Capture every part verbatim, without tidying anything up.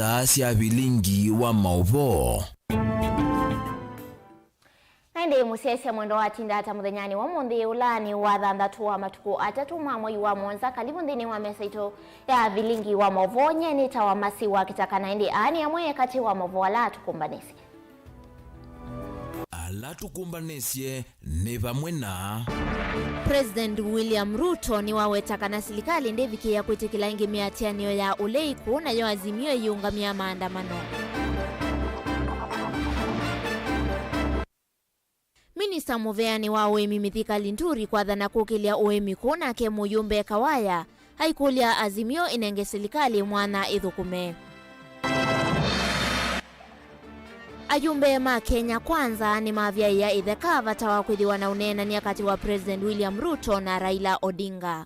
Saa sya vilingi wa maũvoo. Na ĩndĩ mũsyaĩĩsya mwendwa watinda ata mũthenyanĩ wa ũmũnthĩ, ũla nĩ wa thanthatũ wa matukũ atatũ ma mwei wa mũonza. Kalivu nthĩnĩ wa mesa itũ ya vilingi wa maũvoo. Nyie nĩtawa Masi wa Kĩtaka, na ĩndĩ aa nĩ amwe katĩ wa maũvoo ala atũkũmbanĩsye. Ala tũkũmbanĩsye nĩ vamwe na. President William Ruto nĩwaweta kana silikalĩ ndĩvikĩĩa kwĩtĩkĩla ĩngĩ mĩatĩanĩo ya ũlei kũũ, nayo Azimio ĩiũngamĩa maandamano. Minista mũveanĩ wa ũĩmi Mithika Linturi kwathana kũkĩlya ũĩmi kũũ, nake mũyũmbe Kawaya aikũlya Azimio ĩnenge silikalĩ mwanya ĩthũkũme. Ayumbe ma Kenya Kwanza nĩmavyaĩĩa ĩtheka vata wa kwĩthĩwa na ũneenany'a katĩ wa President William Ruto na Raila Odinga.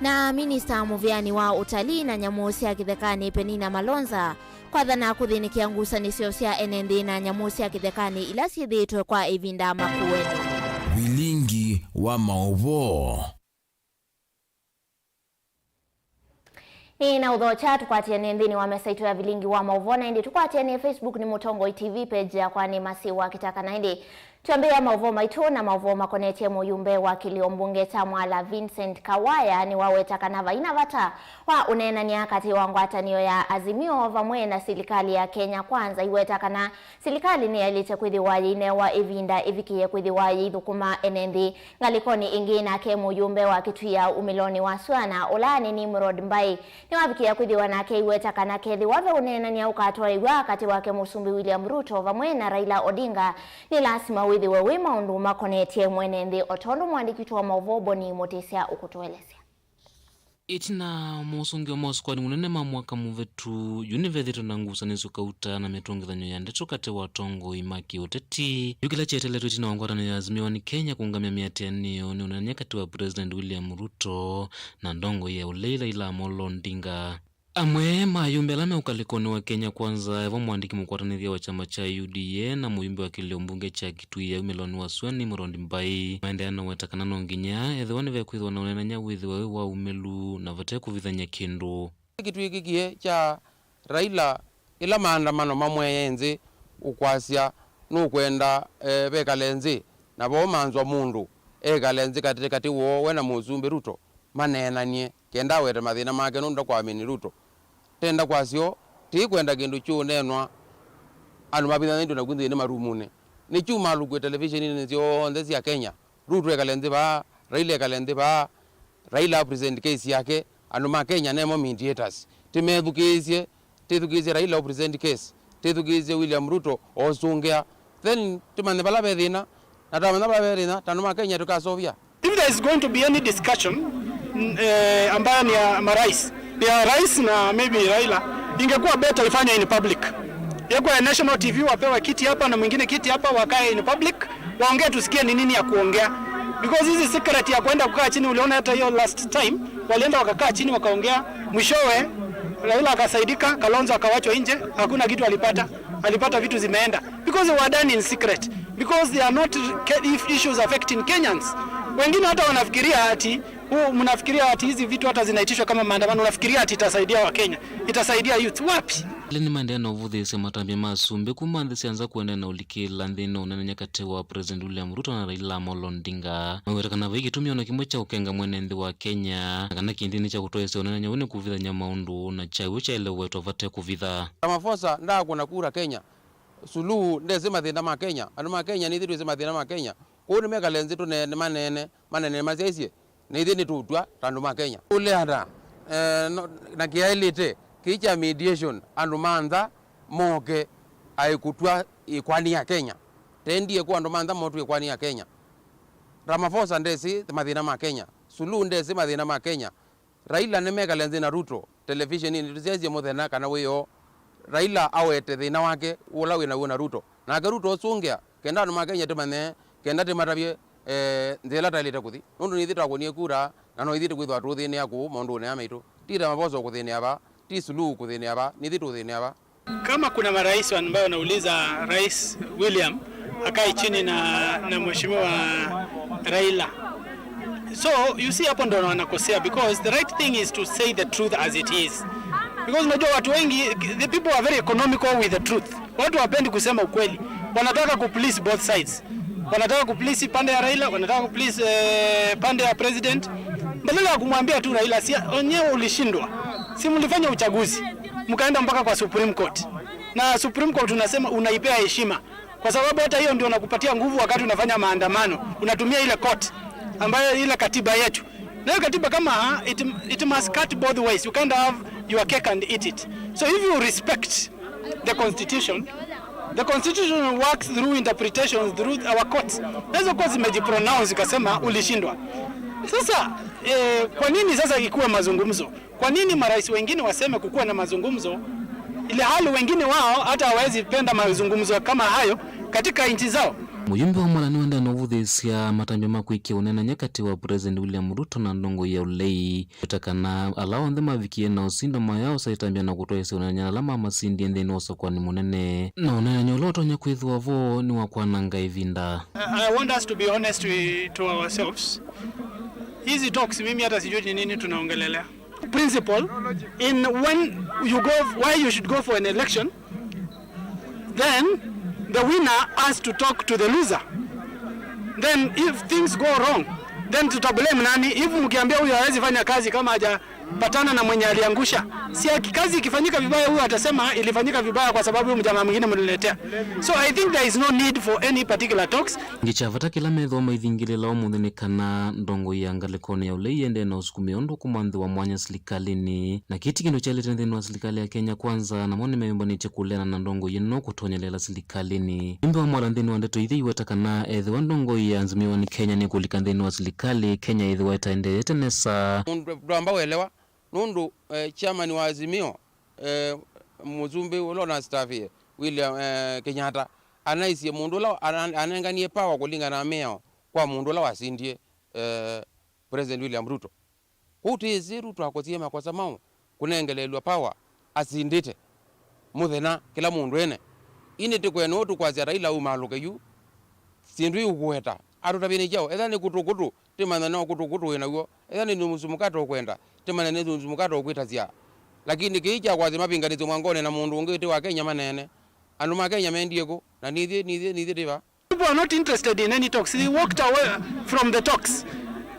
Na minista mũveanĩ wa ũtalii na nyamũ sya kĩthekanĩ Penina Malonza kwathana kũthĩnĩkĩa ngusanĩsyo sya ene nthĩ na nyamũ sya kĩthekanĩ ila syĩthĩĩtwe kwa ĩvinda makũenĩ. Vilingi wa maũvoo. Ĩĩ, na ũthokya tũkwatĩanĩe nthĩnĩ wa mesa itũ ya vilingi wa maũvoo, na ĩndĩ tũkwatĩanĩe Facebook nĩ Mũtongoi T V, page yakwa nĩ Masi wa Kĩtaka, na ĩndĩ twambĩĩa maũvoo maitũ na maũvoo makonetye mũyumbe wa kĩlĩo mbunge kya Mwala Vincent Kawaya nĩwaweta kana vaina vata wa ũneenany'a katĩ wa ngwatanĩo ya Azimio vamwe na silikalĩ ya Kenya Kwanza. Aiweta kana silikalĩ nĩyaĩlĩte kwĩthĩwa yĩinewa ĩvinda ĩvikĩe kwĩthĩwa yĩithũkũma ene nthĩ. Ngalĩkonĩ ĩngĩ, nake mũyũmbe wa Kitui ya umĩlonĩ wa sua na ũla nĩ Nimrod Mbai nĩwavikĩĩa kwĩthĩwa nake aiweta kana kethĩwa ve ũneenany'a ũkatwaĩw'a katĩ wake Mũsumbĩ William Ruto vamwe na Raila Odinga, nĩ lasima wĩthĩwe wĩ maũndũ makonetye mwene nthĩ, o tondũ mũandĩki witũ wa maũvoo Boni Mũtĩsya ũkũtũelesya. Ĩtina wa mosũngĩo ma ũsukwani mũnene ma mwaka mũvĩtu, yu nĩvethĩtwe na ngusanĩsyo kauta na mĩtũngĩthany'o ya ndeto katĩ wa atongoi ma kĩũteti. Yu kĩla kyeteletwe ĩtina wa ngwatanĩo ya Azimio One Kenya kũũngamya mĩatĩanĩo nĩ ũneenany'a katĩ wa President William Ruto na ndongoi ya ũlei Raila Amolo Odinga. Amwe ma ayumbe ala me ũkalĩkonĩ wa Kenya Kwanza, evo mũandĩki mũkwatanĩthya wa kyama kya U D A na mũyumbe wa kĩlĩo mbunge kya Kitui ya umĩlonĩ wa sua Nimrod Mbai, maendeea na ũweta kana no nginya ethĩwa nĩvekwĩthĩwa na ũneenany'a wĩthĩwe wĩ wa umĩlu na vate kũvithany'a kĩndũ. Kitui kĩkie kya Raila, ĩla maandamano mamwee nthĩ ũkwasya nũkwenda, eh, vekale nthĩ, na vo manzwa mũndũ ekale nthĩ katĩ katĩ woo we na Mũsumbĩ Ruto. Maneenany'e kenda awete mathĩna make nũndũ ndakwamini Ruto. Tenda kwasyo, tikwenda kĩndũ kyũneenwa andũ mavithanĩtw'e naku nthĩnĩ marumunĩ. Nĩkyu malukwe televisioninĩ syonthe sya Kenya, Ruto ekale nthĩ vaa, Raila ekale nthĩ vaa, Raila apresent case yake, andũ ma Kenya nemo mediators. Timethukĩĩsye, tĩthukĩĩsye Raila apresent case, tĩthukĩĩsye William Ruto osũngĩa, then tũmanye vala ve thĩna, na twamanya vala ve thĩna, ta andũ ma Kenya tũkasovia. If there is going to be any discussion, mm, eh, ambayo ni ya marais, ni ya rais na maybe Raila, ingekuwa better ifanywe in public. Yekuwa ya national T V, wapewe kiti hapa na mwingine kiti hapa, wakae in public, waongee tusikie ni nini ya kuongea. Because hizi secret ya kwenda kukaa chini, uliona hata hiyo last time, walienda wakakaa chini wakaongea, mwishowe Raila akasaidika, Kalonzo akawachwa nje, hakuna kitu alipata, alipata vitu zimeenda. Because they were done in secret. Because they are not ca-, if issues affecting Kenyans. Wengine hata wanafikiria ati, huu, mnafikiria ati hizi vitu hata zinaitishwa kama maandamano, unafikiria ati itasaidia Wakenya, itasaidia youth. Wapi? Ĩla nĩmaendeea na ũvũthĩĩsya matambya ma asumbĩ kuma nthĩ sya nza kũendeea na ũlikĩla nthĩnĩ wa ũneenany'a katĩ wa President William Ruto na Raila Amolo Odinga. Maweta kana vai kĩtumi ona kĩmwe kya ũkenga mwene nthĩ wa Kenya, na kana kĩndĩnĩ kya kũtwaĩĩsya ũneenany'a ũũ nĩ kũvithany'a maũndũ, na kyaũ kyaĩle ũwetwa vate kũvitha. Ramaphosa ndaakũna kura Kenya. Suluhu ndesĩ mathĩna ma Kenya. Andũ ma Kenya nĩthyĩ twĩsĩ mathĩna ma Kenya. Kwoou nĩmekale nthĩ tũneene, maneene, maneene masyaĩsye, nĩthyĩ nĩtũũtw'a ta andũ ma Kenya. Ũleana, eh, no, na kĩaĩlĩte kĩĩ kya mediation, andũ ma nza moke aĩ kũtw'a ĩkoani ya Kenya. Tendie kwa andũ ma nza motw'e ĩkoani ya Kenya. Ramaphosa ndesĩ mathĩna ma Kenya. Suluhu ndesĩ mathĩna ma Kenya. Raila nĩmekale nthĩ na Ruto televisioninĩ, tũsyaisye mũthenya kana wĩoo Raila awete thĩna wake ũla wĩ naw'o na Ruto. Nake Ruto ũsũngĩa, kenda andũ ma Kenya tũmanye, kenda tĩmatavye, eh, nzĩa ĩla taĩlĩte kũthi. Nũndũ nĩthyĩ twakũnie kura, na no ithyĩ tũkwĩthĩwa tũũthĩnĩa kũũ maũndũnĩ aa maitũ. Ti Ramaphosa ũkũthĩnĩa va, ti Suluhu ũkũthĩnĩa va, nĩthyĩ tũũthĩnĩa va. Kama kuna marais ambao wanauliza Rais William akae chini na, na Mheshimiwa Raila. So, you see, hapo ndo wanakosea, because the right thing is to say the truth as it is. Because unajua watu wengi, the people are very economical with the truth. Watu hawapendi kusema ukweli. Wanataka ku please both sides. Wanataka ku please pande ya Raila, wanataka ku please, eh, pande ya president. Badala ya kumwambia tu Raila, si wenyewe ulishindwa. Si mlifanya uchaguzi, mkaenda mpaka kwa Supreme Court. Na Supreme Court unasema unaipea heshima. Kwa sababu hata hiyo ndio unakupatia nguvu wakati unafanya maandamano. Unatumia ile court ambayo ile katiba yetu. Na hiyo katiba kama, ha, it, it must cut both ways. You can't have your cake and eat it. So if you respect the constitution, the constitution works through interpretations through our courts. Na hizo courts zimejipronounce ikasema ulishindwa. Sasa, eh, kwa nini sasa ikuwe mazungumzo? Kwa nini marais wengine waseme kukuwa na mazungumzo, ile hali wengine wao hata hawawezi penda mazungumzo kama hayo katika nchi zao? Mũyumbe wa Mwala nĩwaendee na ũvũthĩĩsya matambya ma kwĩkĩa ũneenany'a katĩ wa President William Ruto na ndongoi ya ũlei, kwĩta kana ala onthe mavikie na ũsindo mayaosa ĩtambya na kũtwaĩĩsya ũneenany'a na ala mamasindie nthĩnĩ wa ũsakũani mũnene, na ũneenany'a ũla ũtonya kwĩthĩwa vo nĩ wa kwananga ĩvinda. I want us to be honest to, to ourselves. Hizi talks mimi hata sijui ni nini tunaongelelea. Principle in when you go, why you should go for an election, then the winner has to talk to the loser. Then if things go wrong, then tutablame nani? If mkiambia huyo hawezi fanya kazi kama hajapatana na mwenye aliangusha, si aki-, kazi ikifanyika vibaya, huyo atasema ilifanyika vibaya kwa sababu huyo mjamaa mwingine mliletea. So I think there is no need for any particular talks. Kĩngĩ kya vata kĩla methĩwa maithingĩlĩla ũmũnthĩ nĩ kana ndongoi ya ngalĩkonĩ ya ũlei ĩendee na ũsukumĩo ũndũ ũkũmanthiwa mwanya silikalĩnĩ, na kĩĩ ti kĩndũ kyaĩlĩte nthĩnĩ wa silikalĩ ya Kenya Kwanza, namo nĩmeyũmbanĩtye kũleana na ndongoi ĩno kũtonyelela silikalĩnĩ. Mũyumbe wa Mwala nthĩnĩ wa ndeto ithi iweta kana ethĩwa ndongoi ya Azimio One Kenya nĩkũlika nthĩnĩ wa silikalĩ, Kenya yĩthĩwa ĩtaendeete nesa. Mũndũ ndwamba ũelewa nũndũ, eh, chairman wa Azimio, eh, mũsumbĩ ũla ũnastafie, William, eh, Kenyatta, anaisye mũndũ ũla ana-, anenganie power kũlingana na mĩao kwa mũndũ ũla wasindie, eh, President William Ruto. Kwoou twĩsĩ Ruto akũsie makosa mau kũnengelelw'a power asindĩte mũthenya kĩla mũndũ ene. Ĩndĩ tĩkwene ũũ tũkwasya Raila umaalũke yu, syĩndũ iũkũweta atũtavye nĩ kyaũ? Ethĩwa nĩ kũtũkũtũ, tĩmanya no kũtũkũtũ wĩ naw'o. Ethĩwa nĩ nusu mkate ũkwenda, tĩmanya nĩ nusu mkate ũkwĩtasya. Lakini kĩĩ kya kwasya mavinganĩsye mwangonĩ na mũndũ ũngĩ ti wa Kenya maneene. Andũ ma Kenya mendie kũ? Na nithyĩ, nithyĩ, nithyĩ tĩ va? People are not interested in any talks. They walked away from the talks.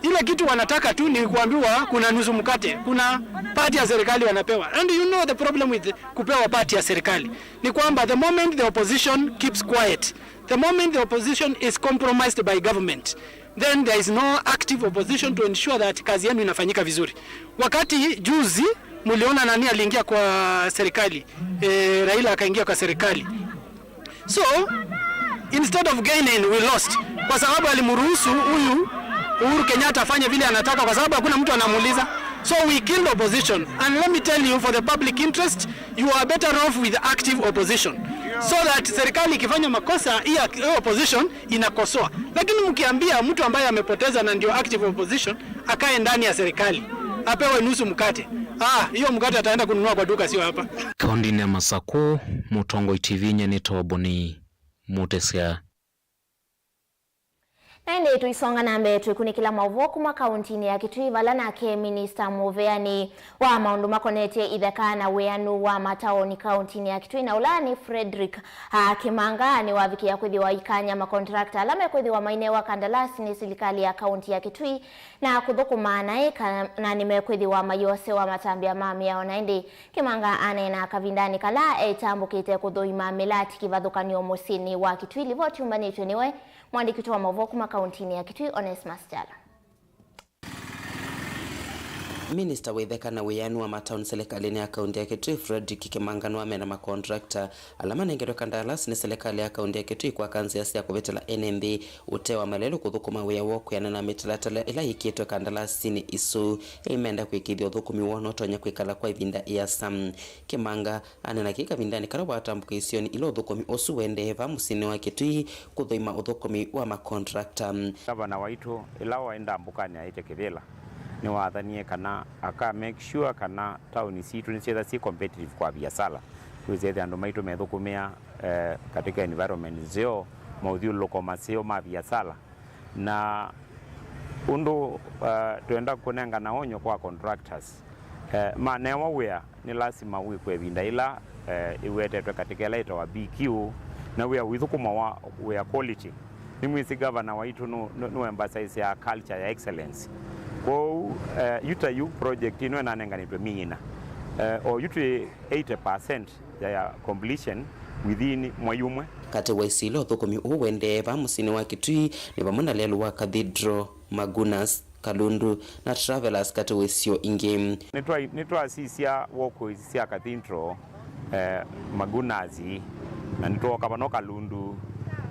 Ile kitu wanataka tu ni kuambiwa kuna nusu mkate, kuna part ya serikali wanapewa. And you know the problem with kupewa part ya serikali ni kwamba the moment the opposition keeps quiet, the moment the opposition is compromised by government, then there is no active opposition to ensure that kazi yenu inafanyika vizuri. Wakati juzi muliona nani aliingia kwa serikali, eh, Raila akaingia kwa serikali. So instead of gaining, we lost, kwa sababu alimruhusu huyu Uhuru Kenyatta afanye vile anataka, kwa sababu hakuna mtu anamuuliza. So we killed opposition, and let me tell you, for the public interest, you are better off with active opposition, so that serikali ikifanya makosa, hii ac-, hiyo opposition inakosoa. Lakini mkiambia mtu ambaye amepoteza na ndio active opposition akae ndani ya serikali, apewe nusu mkate, ah, hiyo mkate ataenda kununua kwa duka, sio hapa. Kaũntĩnĩ ya Masakũ, Mũtongoi T V nyie nĩtawa Boni Mũtesya. Na ĩndĩ tũisonga na mbee, twĩkunĩkĩla maũvoo kuma kaũntĩnĩ ya Kitui, vala nake minista mũveani wa maũndũ makonetye itheka na wĩanu wa mataoni kaũntĩnĩ ya Kitui, na ũla nĩ Frederick, ah, Kimanga, nĩwavikĩa kwĩthĩwa aikany'a makontrakta ala mekwĩthĩwa mainewa kandalasi nĩ silikalĩ ya kaũntĩ ya Kitui na kũthũkũma naĩ, kana nĩmekwĩthĩwa maiosewa matambya ma mĩao. Na ĩndĩ Kimanga aneena kavindanĩ kala etambũkĩte kũthũima mĩlati kĩvathũkany'o mũsyĩnĩ wa Kitui. Livoti yũmbanĩtw'e nĩwe mwandĩki witũ wa maũvoo kuma kaũntĩnĩ ya Kitui, Onesmus Kyalo. Minista wa itheka na wĩanu wa mataoni silikalĩnĩ ya kaũntĩ ya Kitui, Frederick Kimanga, nĩwamena makontrakta ala manengetwe kandalasi nĩ silikalĩ ya kaũntĩ ya Kitui kwaka nzĩa sya kũvĩtĩla ene nthĩ ũtee wa malelũ kũthũkũma wĩa woo kwĩanana na mĩtalatala ĩla yĩkĩtwe kandalasinĩ isu. Ĩĩ menda kwĩkĩĩthya ũthũkũmi woo nũtonya kwĩkala kwa ĩvinda ĩasa. Kimanga aneena kĩĩ kavindanĩ kala watambũka isionĩ ila ũthũkũmi ũsu ũendee vaa mũsyĩnĩ wa Kitui kũthũima ũthũkũmi wa makontrakta. Gavana waitũ, ĩla waĩ ndambũkanĩ aĩte kĩvĩla, nĩwathanie kana aka make sure kana taoni sitũ nĩsyĩtha syĩ competitive kwa viasala. Twĩsĩ andũ maitũ methũkũmĩa, eh, katika environment nzeo, maũthyũlũlũko maseo ma viasala. Na ũndũ, uh, twenda kũnengana onyo kwa contractors, Eh, manewa wĩa nĩ lasima wĩkwe ĩvinda ĩla, eh, ĩwetetwe katĩka ĩla ĩtawa B Q, na wĩa ũithũkũmwa wa wĩa quality. Nĩmwĩsĩ gavana waitũ nũ- nũ- nũ emphasize ya culture ya excellence. Kwoou, eh, yu ta yu project ĩno ĩnanenganĩtwe myei ĩna, eh, o yu twĩ eighty percent ya, ya completion within mwai ũmwe. Katĩ wa isilĩ ũthũkũmi ũũ ũendee vaa mũsyĩnĩ wa Kitui nĩ vamwe na lelũ wa Cathedral, Magunas, Kalundu na Travellers katĩ wa isio ingĩ. Nĩtwa- nĩtwasisya walkways sya Cathedral, eh, Magunas, na nĩtwooka vano Kalundu,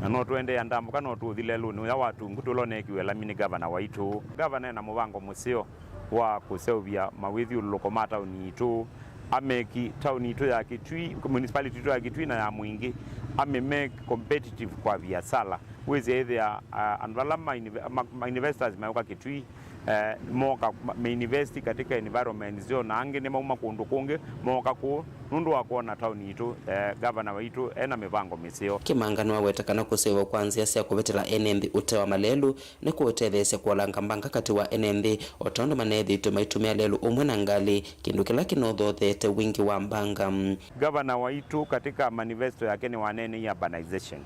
na no tũendee ndambũka, no tũthi lelũnĩ ũya wa Tungu tũla ũneekiwe lami nĩ gavana waitũ. Gavana ena mũvango mũseo wa kũseũvya mawĩthyũlũlũko ma taoni itũ, ameki taoni itũ ya Kitui, municipality itũ ya Kitui na ya Mwingi, amĩmake competitive kwa viasala. Wĩsĩ ĩthĩa, ah, andũ ala ma inve- ma- ma investors meũka Kitui, eh, moka ma- mainvest katika environment syoo, na angĩ nĩmauma kũndũ kũngĩ moka kũũ nũndũ wa kwona taoni itũ, eh, gavana waitũ ena mĩvango mĩseo. Kĩmanga nĩwaweta kana kũseũvwa kwa nzĩa sya kũvetela ene nthĩ ũtee wa malelũ nĩkũũtetheesya kũolanga mbanga katĩ wa ene nthĩ, o tondũ maneethĩĩtwe maitũmĩa lelũ ũmwe na ngalĩ, kĩndũ kĩla kĩnothotheete wingĩ wa mbanga. Gavana waitũ katika manifesto yake nĩwaneeneie urbanization.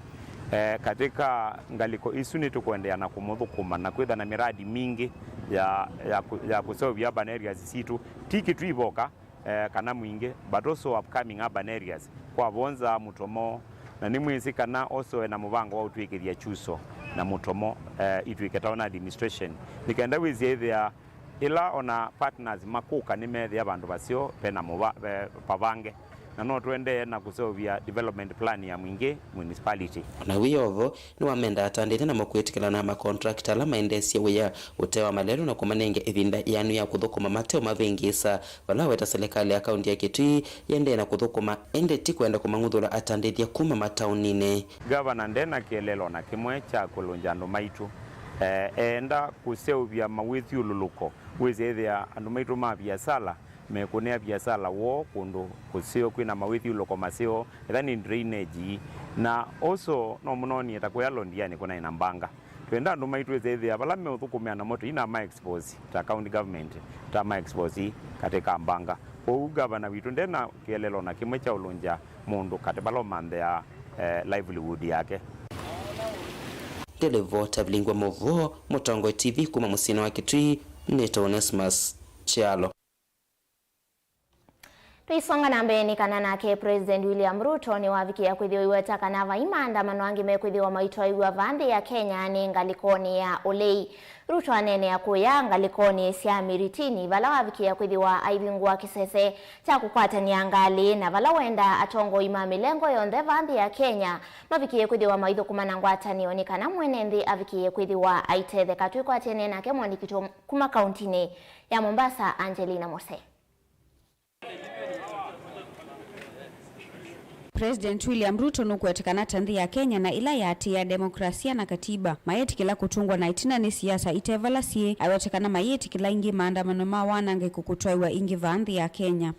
Eh, katika ngalĩko isu nĩtũkũendeea na kũmũthũkũma na kwĩtha na miradi mingĩ ya, ya, kũ- ya kũseũvya urban areas sitũ, ti Kitui voka, eh, kana Mwingi, but also upcoming urban areas kwa Vonza, Mutomo, na nĩmwĩsĩ kana also ena mũvango wa ũtw'ĩkĩthya Chuso na Mutomo, eh, itw'ĩke town administration, nĩ kenda wĩsĩ ĩthĩa ĩla ona partners makũka nĩmethĩa vandũ vaseo pena mũva- ve- pavange, na no tũendee na kũseũvya development plan ya Mwingi municipality. Ona wĩ o vo, nĩwamenda atandĩthya namo kwĩtĩkĩlana na makontrakta ala maendeesye wĩa ũtee wa malelũ na kũmanenge ĩvinda yĩanu ya kũthũkũma mate ũmavĩngĩĩsa, vala aweta silikalĩ ya kaunti ya Kitui yĩendee na kũthũkũma, ĩndĩ ti kwenda kũmang'uthũla atandĩthya kuma mataoninĩ. Gavana nde na kĩeleelo na kĩmwe kya kũlũngya andũ maitũ, eh, eenda kũseũvya mawĩthyũlũlũko. Wĩsĩ ĩthĩa andũ maitũ ma viasala mekũnĩa viasala woo kũndũ kũseo kwĩna mawĩthyũlũko maseo, etha nĩ drainage, na also no mũnonie ta kũya Londiani kũnaĩ na mbanga. Twenda andũ maitũ ĩsĩ ĩthĩa vala meũthũkũmĩa namo tũina ma expose ta county government, ta ma expose katĩ ka mbanga. Kwoou gavana witũ nde na kĩeleelo na kĩmwe kya ũlũngya mũndũ katĩ vala ũmanthĩaa, eh, livelihood yake. Ndelevota vilingwa mũvoo, Mũtongoi T V kuma mũsyĩnĩ wa Kitui, nĩtawa Onesmus Kyalo. Tũisonga na mbee nĩ kana nake President William Ruto nĩwavikĩĩa kwĩthĩwa aiweta kana vai maandamano angĩ mekwĩthĩwa maitwaĩw'a vaa nthĩ ya Kenya nĩ ngalĩkonĩ ya ũlei. Ruto aneenea kũya ngalĩkonĩ sya Miritini vala wavikĩĩa kwĩthĩwa aivingũa kĩsese kya kũkwatany'a ngalĩ, na vala wendaa atongoi ma mĩlengo yonthe vaa nthĩ ya Kenya mavikĩĩe kwĩthĩwa maithũkũma na ngwatanĩo nĩ kana mwene nthĩ avikĩĩe kwĩthĩwa aitetheka. Twĩkwatene nake mwandĩki witũ kuma kauntinĩ ya Mombasa, Angelina Mose. President William Ruto nũkwetĩkana ta nthĩ ya Kenya na ĩla yaatĩĩa demokrasia na katiba mayĩtĩkĩla kũtũngwa na ĩtina nĩ siasa ite vala syĩ, awetĩkana mayĩtĩkĩla ĩngĩ maandamano ma wanangĩko kũtwaĩwa ĩngĩ vaa nthĩ ya Kenya.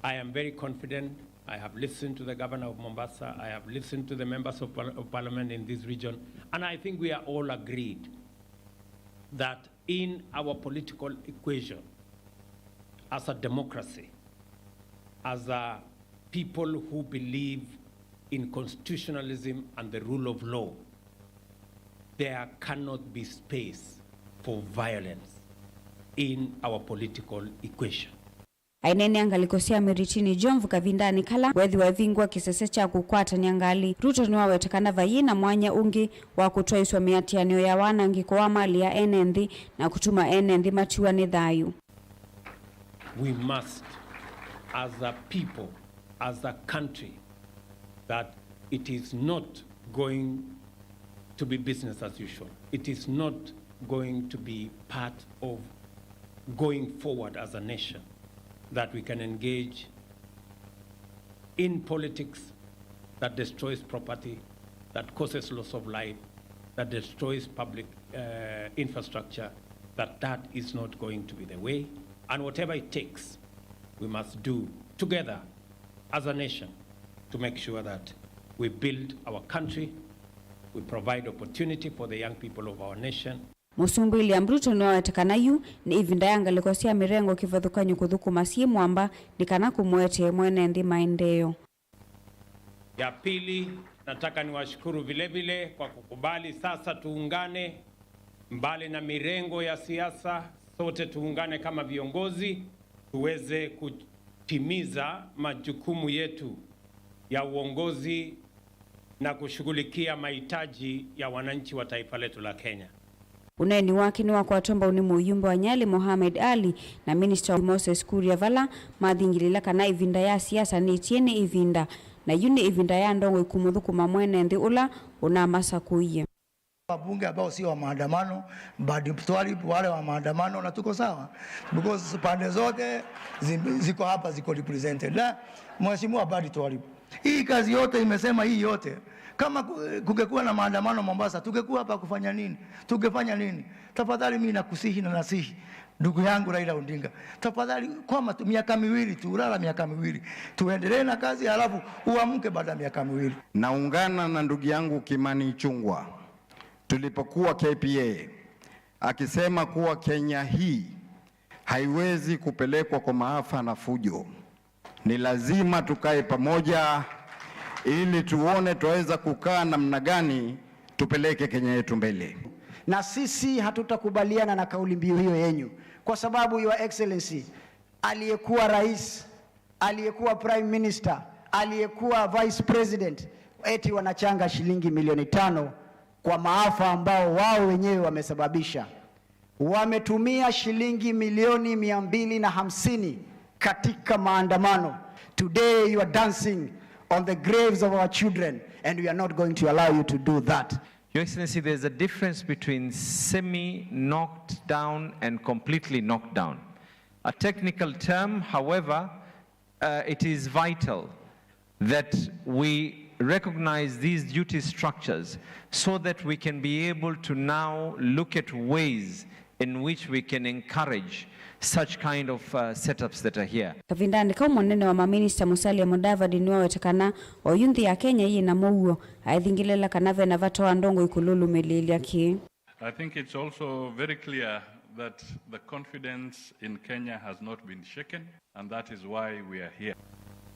I am very confident. I have listened to the governor of Mombasa. I have listened to the members of, par- of parliament in this region. And I think we are all agreed that in our political equation, as a democracy, as a people who believe in constitutionalism and the rule of law, there cannot be space for violence in our political equation. Aineenea ngalĩko sya Miritini Jomvu kavindanĩ kala weethĩwa aivingũa kĩsese kya kũkwatany'a ngalĩ, Ruto nĩwaweta kana vaiĩ na mwanya ũngĩ wa kũtwaĩswa mĩatĩanĩo ya wanangĩko wa malĩ ya ene nthĩ na kũtuma ene nthĩ matiwa nĩ thayũ. We must, as a people, as a country, that it is not going to be business as usual. It is not going to be part of going forward as a nation, that we can engage in politics that destroys property, that causes loss of life, that destroys public, uh, infrastructure, that that is not going to be the way. And whatever it takes, we must do together as a nation to make sure that we build our country, we provide opportunity for the young people of our nation. Mũsumbĩ William Ruto nĩwaweta kana yu nĩ ĩvinda ya ngalĩko sya mĩrengo kĩvathũkany'o kũthũkũma syĩ mwamba nĩ kana kũmũetee mwene nthĩ maendeeo. Ya pili, nataka niwashukuru vile vile kwa kukubali sasa tuungane, mbali na mirengo ya siasa, sote tuungane kama viongozi, tuweze kutimiza majukumu yetu ya uongozi na kushughulikia mahitaji ya wananchi wa taifa letu la Kenya. Ũneeni wake nĩwakwatwa mbau nĩ mũyumbe wa Nyali Mohamed Ali na minista Moses Kuria vala mathingĩlĩla kana ĩvinda ya siasa nĩtie nĩ ĩvinda, na yu nĩ ĩvinda ya ndongoi kũmũthũkũma mwene nthĩ ũla ũnamasakũie. Wabunge ambao sio wa maandamano, Badi Twalib, wale wa maandamano, na tuko sawa because pande zote zi- ziko hapa, ziko represented. Na Mheshimiwa Badi Twalib, hii kazi yote imesema, hii yote, kama ku- kungekuwa na maandamano Mombasa, tungekuwa hapa kufanya nini? Tungefanya nini? Tafadhali, mimi nakusihi na nasihi ndugu yangu Raila Odinga, tafadhali, kwama tu miaka miwili tu, lala miaka miwili, tuendelee na kazi, halafu uamke baada ya miaka miwili. Naungana na ndugu yangu Kimani Ichung'wah tulipokuwa K P A, akisema kuwa Kenya hii haiwezi kupelekwa kwa maafa na fujo. Ni lazima tukae pamoja ili tuone twaweza kukaa namna gani tupeleke Kenya yetu mbele. Na sisi hatutakubaliana na kauli mbiu hiyo yenyu, kwa sababu, Your Excellency, aliyekuwa rais, aliyekuwa prime minister, aliyekuwa vice president, eti wanachanga shilingi milioni tano kwa maafa ambao wao wenyewe wamesababisha. Wametumia shilingi milioni mia mbili na hamsini katika maandamano. Today you are dancing on the graves of our children and we are not going to allow you to do that. Your Excellency, there's a difference between semi-knocked down and completely knocked down. A technical term, however, uh, it is vital that we recognize these duty structures so that we can be able to now look at ways in which we can encourage such kind of, uh, setups that are here. Kavindanĩ kau, mũnene wa maminista Musalia Mudavadi nĩwaweta kana oyu nthĩ ya Kenya yĩ na mũuo, aethingĩlĩla kana ve na vata wa ndongoi kũlũlũmĩlĩĩlya kĩĩ. I think it's also very clear that the confidence in Kenya has not been shaken, and that is why we are here,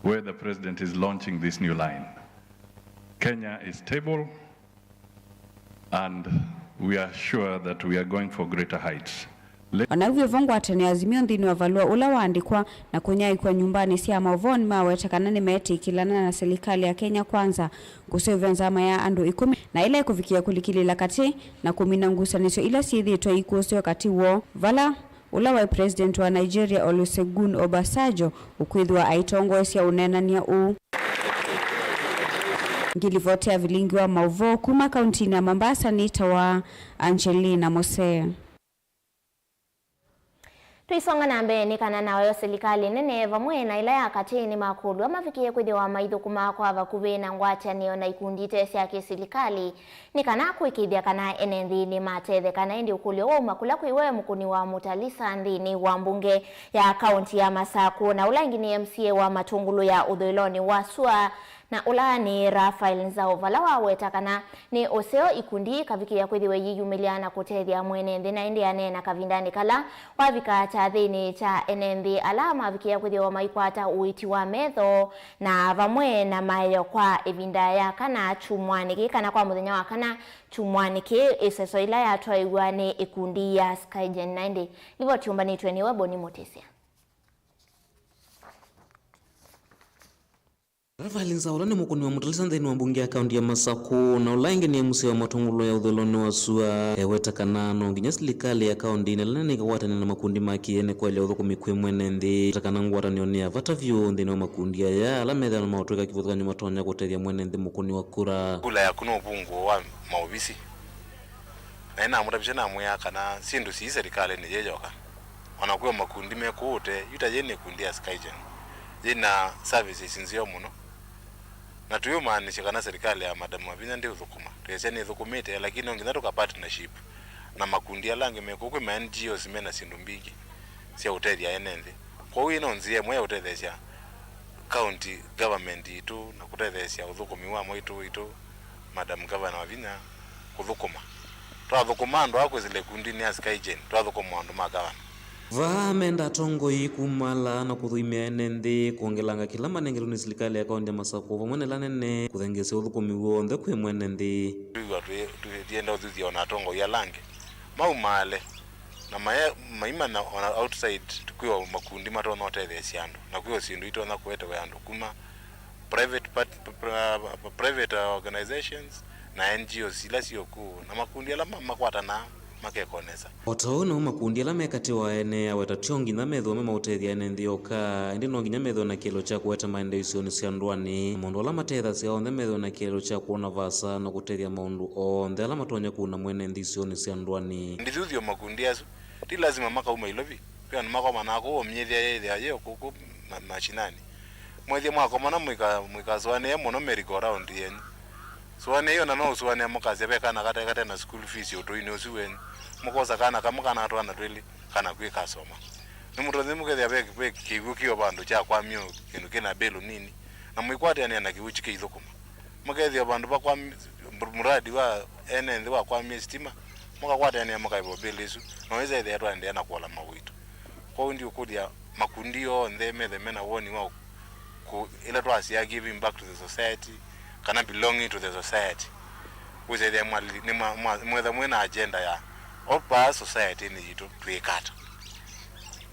where the president is launching this new line. Kenya is stable, and we are sure that we are going for greater heights. O na vau vo, ngwatanĩo ya Azimio nthĩnĩ wa valũa ũla waandĩkwa na kũnyaĩĩkw'a nyũmbanĩ sya maũvoo nĩmaweta kana nĩmeetĩkĩlana na silikalĩ ya Kenya Kwanza kũseũvya nzama ya andũ ĩkũmi na ĩla ĩkũvikĩa kũlikĩlĩĩla katĩ na kũmina ngusanĩsyo ila syĩthĩĩtwe iikũsĩwa katĩ woo, vala ũla waĩ President wa Nigeria Olusegun Obasanjo ũkwĩthĩwa aitongoesya ũneenany'a ũũ. Ngilivoti ya vilingi wa maũvoo kuma kauntinĩ ya Mombasa nĩtawa Angelina Mosee. Tũisonga na mbee, nĩ kana nayo silikalĩ nene vamwe na ĩla ya katĩ nĩmakũlw'a mavikĩe kwĩthĩwa maithũkũma kwa vakuvĩ na ngwatanĩo na ikundi ite sya kĩsilikalĩ nĩ kana kũĩkĩĩthya kana ene nthĩ nĩmatetheka. Na ĩndĩ ũkũlyo wauma kũla kwĩ we Mũkũni wa Mũtalisa nthĩnĩ wa mbunge ya kaunti ya Masakũ, na ũla ĩngĩ nĩ M C A wa Matũngũlũ ya ũthũĩlonĩ wa sua, na ũla nĩ Raphael Nzau, vala waweta kana nĩ ũseo ikundi ikavikĩa kwĩthĩwa iyĩyumĩlya na kũtethya mwene nthĩ, na ĩndĩ aneena kavindanĩ kala wavika kyathĩnĩ kya ene nthĩ ala mavikĩa kwĩthĩwa maikwata ũiiti wa metho na vamwe na maeo kwa ĩvinda ya kana kyumwanĩ kĩĩ, kana kwa mũthenya wa kana kyumwanĩ kĩĩ, ĩseso ĩla yatwaĩw'a nĩ ĩkundi ya Skygen. Na ĩndĩ livoti yũmbanĩtw'e nĩwe Boni Mũtĩsya. Raphael Nzau, ũla nĩ Mũkũni wa Mũtalisa nthĩnĩ wa mbunge ya kaunti ya Masakũ, na ũla ĩngĩ nĩ M C A wa Matũngũlũ ya ũthũĩlonĩ wa sua, eweta kana no nginya silikalĩ ya kaunti ĩla nene ĩkakwatanĩa na makundi ma kĩ-ene kwaĩlya ũthũkũmi kwĩ mwene nthĩ, ta kana ngwatanĩo nĩ ya vata vyũ nthĩnĩ wa makundi aya, ala methĩwa nĩmaũtw'ĩka kĩvathũkany'o matonya kũtethya mwene nthĩ mũkũni wa kura. Kula yaku nĩ ũvungũo wa maovisi. Na nĩnamũtavisye namwĩa kana syĩndũ sii silikalĩnĩ yĩ yoka. O na kwĩ o makundi me kũũ ũtee, yu ta yĩĩ nĩ ĩkundi ya Skygen. Yĩ na services nzeo mũno. Na tũyũmaanisya kana silikalĩ ya Madam Wavinya ndĩũthũkũma. Twĩasya nĩthũkũmĩte, lakini no nginya tũka partnership na makundi ala angĩ me kũũ. Kwĩ ma N G Os me na syĩndũ mbingĩ sya ũtethya ene nthĩ. Kwoou ĩĩ no nzĩa ĩmwe ya ũtetheesya county government yitũ na kũtetheesya ũthũkũmi wa mwaitũ witũ, Madam Governor Wavinya, kũthũkũma. Twathũkũma andũ aa kwĩsĩla ikundi nĩ asikai Jane, twathũkũma andũ ma gavana. Vaa menda atongoi kumala na kũthũimĩa ene nthĩ kwongelanga kĩla manengelwe nĩ silikalĩ ya kaũntĩ ya Masakũ vamwe na ĩla nene kũthengeesya ũthũkũmi w'onthe kwĩ mwene nthĩ. Twĩw'a twĩ- tũyenda ũthuthya ona atongoi ala angĩ maumaale na maye- maimanya ona outside kwĩ o makundi matonya ũtetheesya andũ na kwĩ o syĩndũ itonya kũetewe andũ kuma private part- pr- pr- private organizations na N G Os ila syĩ o kũu na makundi ala ma- makwatanaa makekonesa. O ta ũu namo makundi ala me katĩ wa ene aweta tyo nginya methĩwe me maũtethya ene nthĩ oka, ĩndĩ no nginya methĩwe na kĩelo kya kũete maendeeo isionĩ sya ndũanĩ. Maũndũ ala matethasya onthe methĩwe na kĩelo kya kwona vaasa na kũtethya maũndũ onthe ala matonya kũna mwene nthĩ isionĩ sya ndũanĩ. Ndithuthyo makundi asu ti lasima makauma Ilovi. Kwĩ andũ makomanaa kũu, myĩthĩa yĩthĩa yĩ o kũkũ ma- mashinani. Mwĩthĩa mwakomana mũika- mũikasũanĩe mũno merry go round yenyu. Sũanĩai ona no ũsũanĩa mũkasya ve kana kate kate na school fees ũtũinĩ ũsu wenyu. Mũkosa kana kamwe kana twana twĩlĩ kana kwĩkasoma. Nĩmũtonya mũkethĩa ve ve kĩw'ũ kĩ o vandũ kyakwamie kĩndũ kĩna bill nini na mũikwatanĩa na kĩw'ũ kĩithũkũma. Mũkethĩa vandũ vakwam- muradi wa ene nthĩ wakwamie sitima, mũkakwatanĩa mũkaĩva bill ĩsu, na wĩsa ĩthĩa twaendeea na kũola mawĩtũ. Kwoou ndiũkũlya makundi onthe methe mena woni wa kũ- ĩla twasyaa giving back to the society kana belonging to the society. Wĩsa ĩthĩa mwali- nĩ mwa- mwa- mwetha mwĩ na agenda ya opa society-nĩ yitũ twĩkata.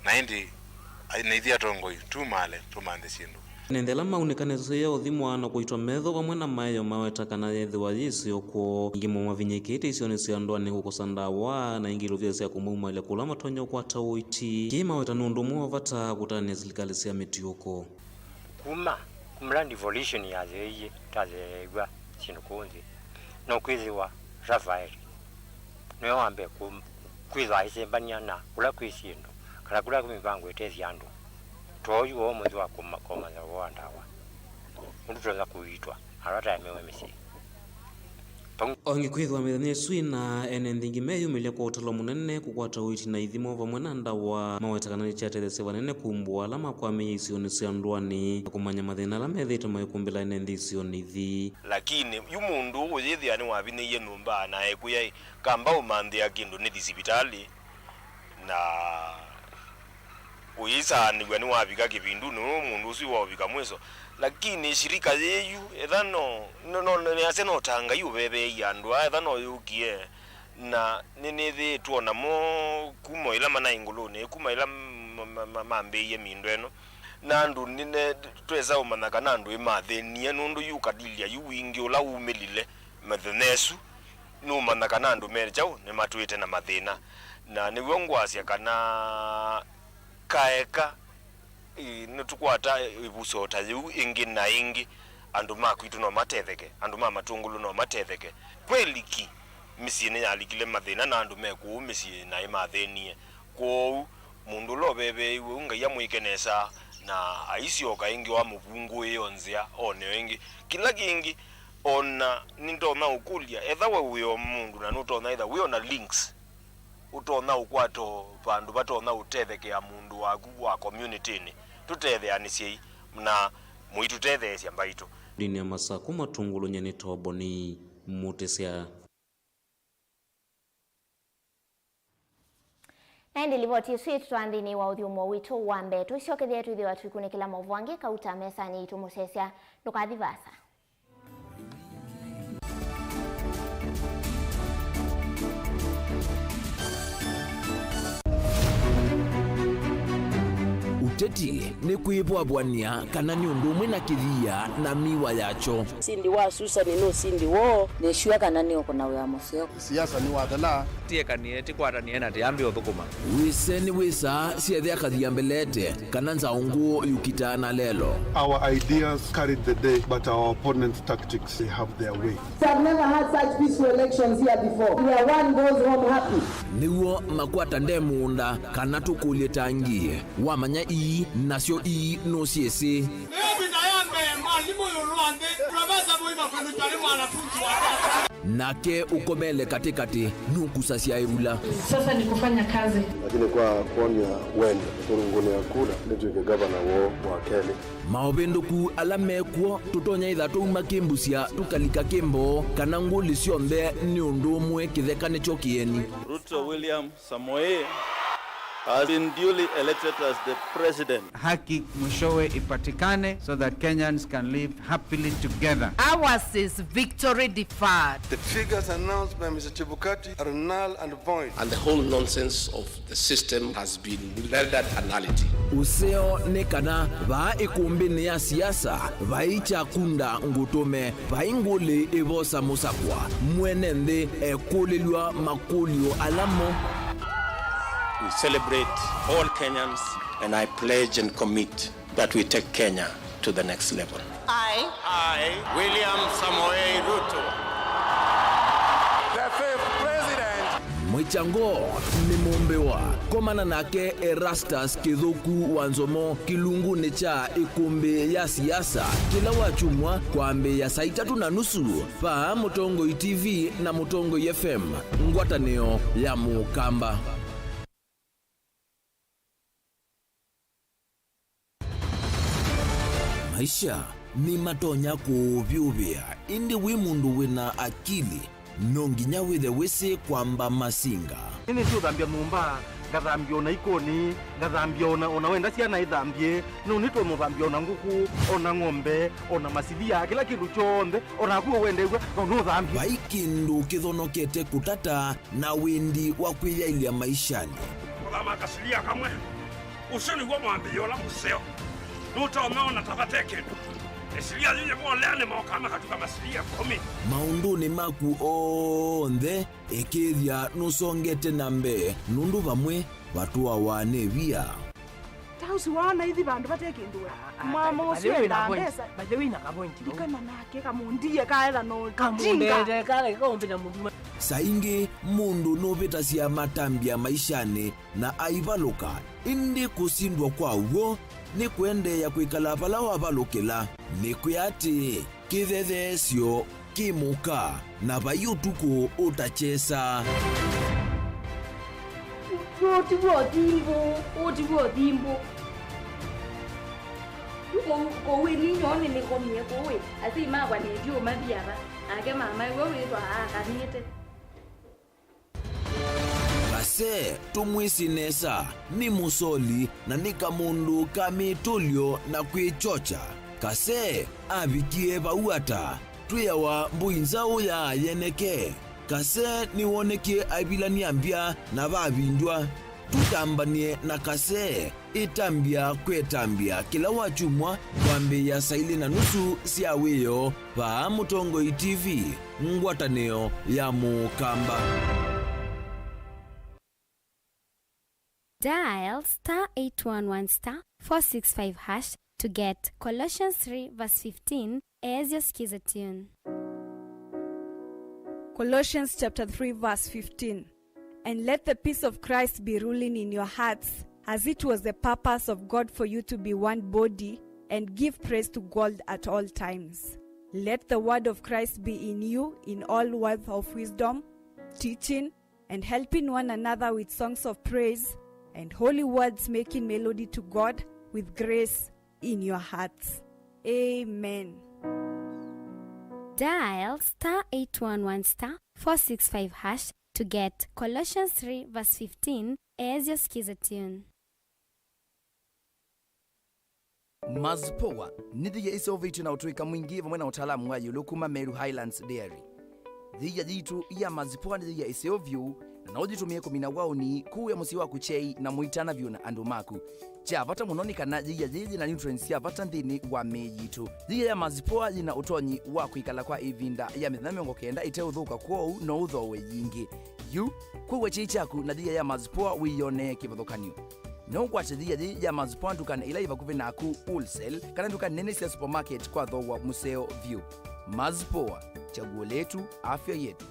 Na ĩndĩ na ithyĩ atongoi tumale tũmanthe syĩndũ. Ene nthĩ ala maunĩkanĩsye ya ũthimwa na kũitwa metho vamwe na maeo maweta kana yethĩwa yĩseo kwoo. Ĩngĩ mo mavinyĩkĩte isionĩ sya ndũanĩ kũkosa ndawa na ĩngĩ ilovia sya kũmaumalya kũla matonya ũkwata ũiti. Kĩĩ maweta nĩ ũndũ ũmwe wa vata kũtanĩa silikalĩ sya mĩtiũko. Kuma kumla devolution yatheeie, twatheew'a syĩndũ kũũ nthĩ, no kwĩthĩwa Rafael nĩwe wa mbee kũ- kwĩthwa aisembania na kũla kwĩ syĩndũ kana kũla kwĩ mĩvango ĩtethya andũ. Tooyu woo mũnthĩ wa kũma- kũmanya ũvoo wa ndawa, ũndũ tũtonya kũiitwa ala taemewe mĩsyĩ. Ongi kwĩthwa mĩthenya ĩsu ĩna ene nthĩ ĩngĩ meyumĩlya kwa ũtalo mũnene kũkwata ũiiti na ithimo vamwe na ndawa. Maweta kana nĩkyatetheesya vanene kumbũa ala makwamĩie isionĩ sya ndũanĩ na kũmanya mathĩna ala methĩĩtwe maikumbĩla ene nthĩ isionĩ ithi. Lakini yu mũndũ ũũ ũyĩthĩa nĩwavinyĩie nyũmba na ekũya kamba ũmanthĩa kĩndũ nĩthi sivitalĩ na ũyĩsaanĩw'a nĩwavika kĩvindunĩ, ũũ mũndũ ũsu waũvika mwĩso. Lakini shirika yĩyu etha no, no, no, nĩasya no ta Ngai ũveveeie andũ aa, etha no yũkie, na nĩnĩthĩĩtwe namo kuma ĩla manaĩ ngũlũnĩ, kuma ĩla ma- ma- ma- mambĩĩie mĩndũ ĩno. Na andũ nĩne- twesa ũmanya kana andũ ĩmathĩnie, nũndũ yu ũkadilya yu wingĩ ũla wumĩlile mĩthenya ĩsu, nũmanya kana andũ me kyaũ nĩmatwĩte na mathĩna. Na nĩw'o ngwasya kana kaeka, ĩ, nĩtũkwata ĩvuso ta yĩu ĩngĩ na ĩngĩ, andũ ma kwitũ no matetheke, andũ ma Matũngũlũ no matetheke. Kweliki mĩsyĩ nĩyalikile mathĩna na andũ me kũu mĩsyĩ naĩ mathĩnie. Kwoou, mũndũ ũla ũveveeiwe ũu Ngai amwĩke nesa, na aisyoka ĩngĩ o amũvungũĩe o nzĩa one o ĩngĩ. Kĩla kĩngĩ, o na nĩndonya ũkũlya, etha we wĩ o mũndũ na nũtonya ĩtha wĩ o na links, ũtonya ũkwata o vandũ vatonya ũtethekea mũndũ waku wa community-nĩ, tũtetheanĩsyei na mũitũtetheesya mbaitũ. Ndini ya Masakũ Matũngũlũ, nyie nĩ Toboni Mũtĩsya. Na ĩndĩ livoti ĩsu yĩtũtwaa nthĩnĩ wa ũthyũmũo witũ wa mbee. Tũisyokethya twĩthĩwa tũikunĩkĩla maũvoo angĩ kauta mesanĩ yitũ. Mũsyaĩĩsya ndũkathi vaasa. Ũteti nĩ kwĩvwavw'ania kana nĩ ũndũ ũmwe na kĩthia na miwa yakyo. Ũsindi wa Susani nĩ ũsindi woo. Nĩ sure kana nĩ ũkũna wĩa mũseo. Siasa nĩwathela. Tiekanie, tikwatanĩe na tiambie ũthũkũma. Wĩse nĩ wĩsa syethĩa kathia mbelete, kana nzaũ ngũũ yũkitaa na lelo. Our ideas carried the day, but our opponents' tactics, they have their way. We have never had such peaceful elections here before, where one goes home happy. Nĩw'o makwata nde mũũnda, kana tũkũlye tangi. Wamanya ii, nasyo ii nũsyĩsĩ. Nĩyo ĩvinda ya mbee mwalimũ ĩũlũ wa nthĩ, Profesa Mũima kũlutwa nĩ mwanafunzi wake. Nake ũkomele katĩkatĩ nũkusasya ĩvula. Sasa ni kufanya kazi. Lakini kwa kuonia wendo, kũrũngũnĩa kura nĩtw'ĩke gavana woo wa kelĩ. Maũvĩndũku ala me kw'o, tũtonya ĩtha twauma kĩmbusya tũkalika kĩmboo, kana ngũlĩ syonthe nĩ ũndũ ũmwe, kĩtheka nĩkyo kĩeni. Ruto William Samoei has been duly elected as the president. Haki mwishowe ipatikane so that Kenyans can live happily together. Ours is victory deferred. The figures announced by Mister Chebukati are null and void. And the whole nonsense of the system has been rendered a nullity. Ũseo nĩ kana vaa ĩkũmbĩnĩ ya siasa vai kyakunda ngũtũme, vai ngũlĩ ĩvosa mũsakwa, mwene nthĩ ekũlĩlw'a makũlyo ala mo. We celebrate all Kenyans, and I pledge and commit that we take Kenya to the next level. I, I, William Samoei Ruto, the fifth president. Mwĩkyango nĩ mũmbĩwa. Komana nake Erastus Kĩthũku wa Nzomo kĩlungunĩ kya ĩkũmbĩ ya siasa kĩla wakyumwa kwambĩĩa saa itatũ na nusu vaa Mũtongoi T V na Mũtongoi F M, ngwatanĩo ya Mũkamba. Maisha nĩmatonya kũũvyũvĩa, ĩndĩ wĩ mũndũ wĩ na akili, no nginya wĩthe wĩsĩ kwamba masinga. Nĩnĩsĩ ũthambya nyũmba, ngathambya o na ikoni, ngathambya o na, o na wenda syana ithambye, no nĩtũmũthambya o na ngũkũ, o na ng'ombe, o na masilia, kĩla kĩndũ kyonthe, o naku ũwendeew'a no nũthambye. Vai kĩndũ kĩthonokete kũtata na wĩndi wa kwĩyaĩlya maishanĩ. Kũthama kasilia kamwe. Ũsu nĩw'o mwambĩĩo ũla mũseo. Nũtonya ona ta vate kĩndũ. Ĩsilia yĩĩ yĩvoleanĩ mokaa makatuka masilia ĩkũmi. Maũndũnĩ maku onthe, ĩkĩĩthya nũsongete na mbee, nũndũ vamwe vatũawa nĩ via. Ta ũsu waona ithi vandũ vate kĩndũ we. Mama ũsu endaa mbesa. Ndikana nake kamũndie kaetha no jinga. Saa ingĩ mũndũ nũvĩtasya matambya maishanĩ na aivalũka, ĩndĩ kũsindwa kwa w'o nĩ kũendeea kwĩkala vala wavalũkĩla. Nĩkwĩa atĩĩ, kĩthetheesyo kĩ mũka, na vai ũtukũ ũtakyesa. Ũũ ti w'o ũthimbũ, ũũ ti w'o ũthimbũ. Yu kũu, kũu ĩ ninyoo nĩnĩkomie kũu ĩ, asyai makwa nĩtyo mathi ava, nake mama ĩwe wĩthwa aakanĩte. Kase tũmwĩsĩ nesa, nĩ mũsoli na nĩ kamũndũ ka mĩtũlyo na kwĩkyokya. Kase avikie vau ata? Twĩawa mbũi nzaũ ya yeneke. Kase nĩwonekie aivilany'a mbya na vavindywa. Tũtambany'e na Kase. Ĩtambya kwĩ ĩtambya kĩla wakyumwa kwambĩĩa saa ilĩ na nusu sya wĩoo vaa Mũtongoi T V, ngwatanĩo ya Mũkamba. Dial star eight one one star four six five hash to get Colossians three verse fifteen as your skiza tune. Colossians chapter three verse fifteen. And let the peace of Christ be ruling in your hearts, as it was the purpose of God for you to be one body, and give praise to God at all times. Let the word of Christ be in you in all words of wisdom, teaching, and helping one another with songs of praise and holy words, making melody to God with grace in your hearts. Amen. Dial star eight one one star four six five hash to get Colossians three verse fifteen as your skiza tune. Mazipoa nĩ thia ĩseũvĩtw'e na ũtũĩka mwingĩ vamwe na ũtaalamu wa ĩũlũ kuma Meru Highlands Dairy. Thia yitũ ya Mazipoa nĩ thia ĩseo vyũ, na no ũyĩtũmĩe kũmina waũni, kũĩa mũsyĩ waku kyei, na mũitana vyũ na andũ maku. Kya vata mũno nĩ kana yĩia yĩĩ yĩ na nutrients sya vata nthĩnĩ wa mĩĩ yitũ. Yĩia ya Mazipoa yĩ na ũtonyi wa kwĩkala kwa ĩvinda ya mĩthenya mĩongo kenda ĩteũthũka, kwoou no ũthooe yingĩ. Yu, kũw'a kyei kyaku na yĩia ya Mazipoa wĩyonee kĩvathũkany'o. No ũkwate yĩia yĩĩ ya Mazipoa ndukanĩ ĩla yĩ vakuvĩ naku, wholesale, kana nduka nene sya supermarket kwa thooa mũseo vyũ. Mazipoa, chaguo letu, afya yetu.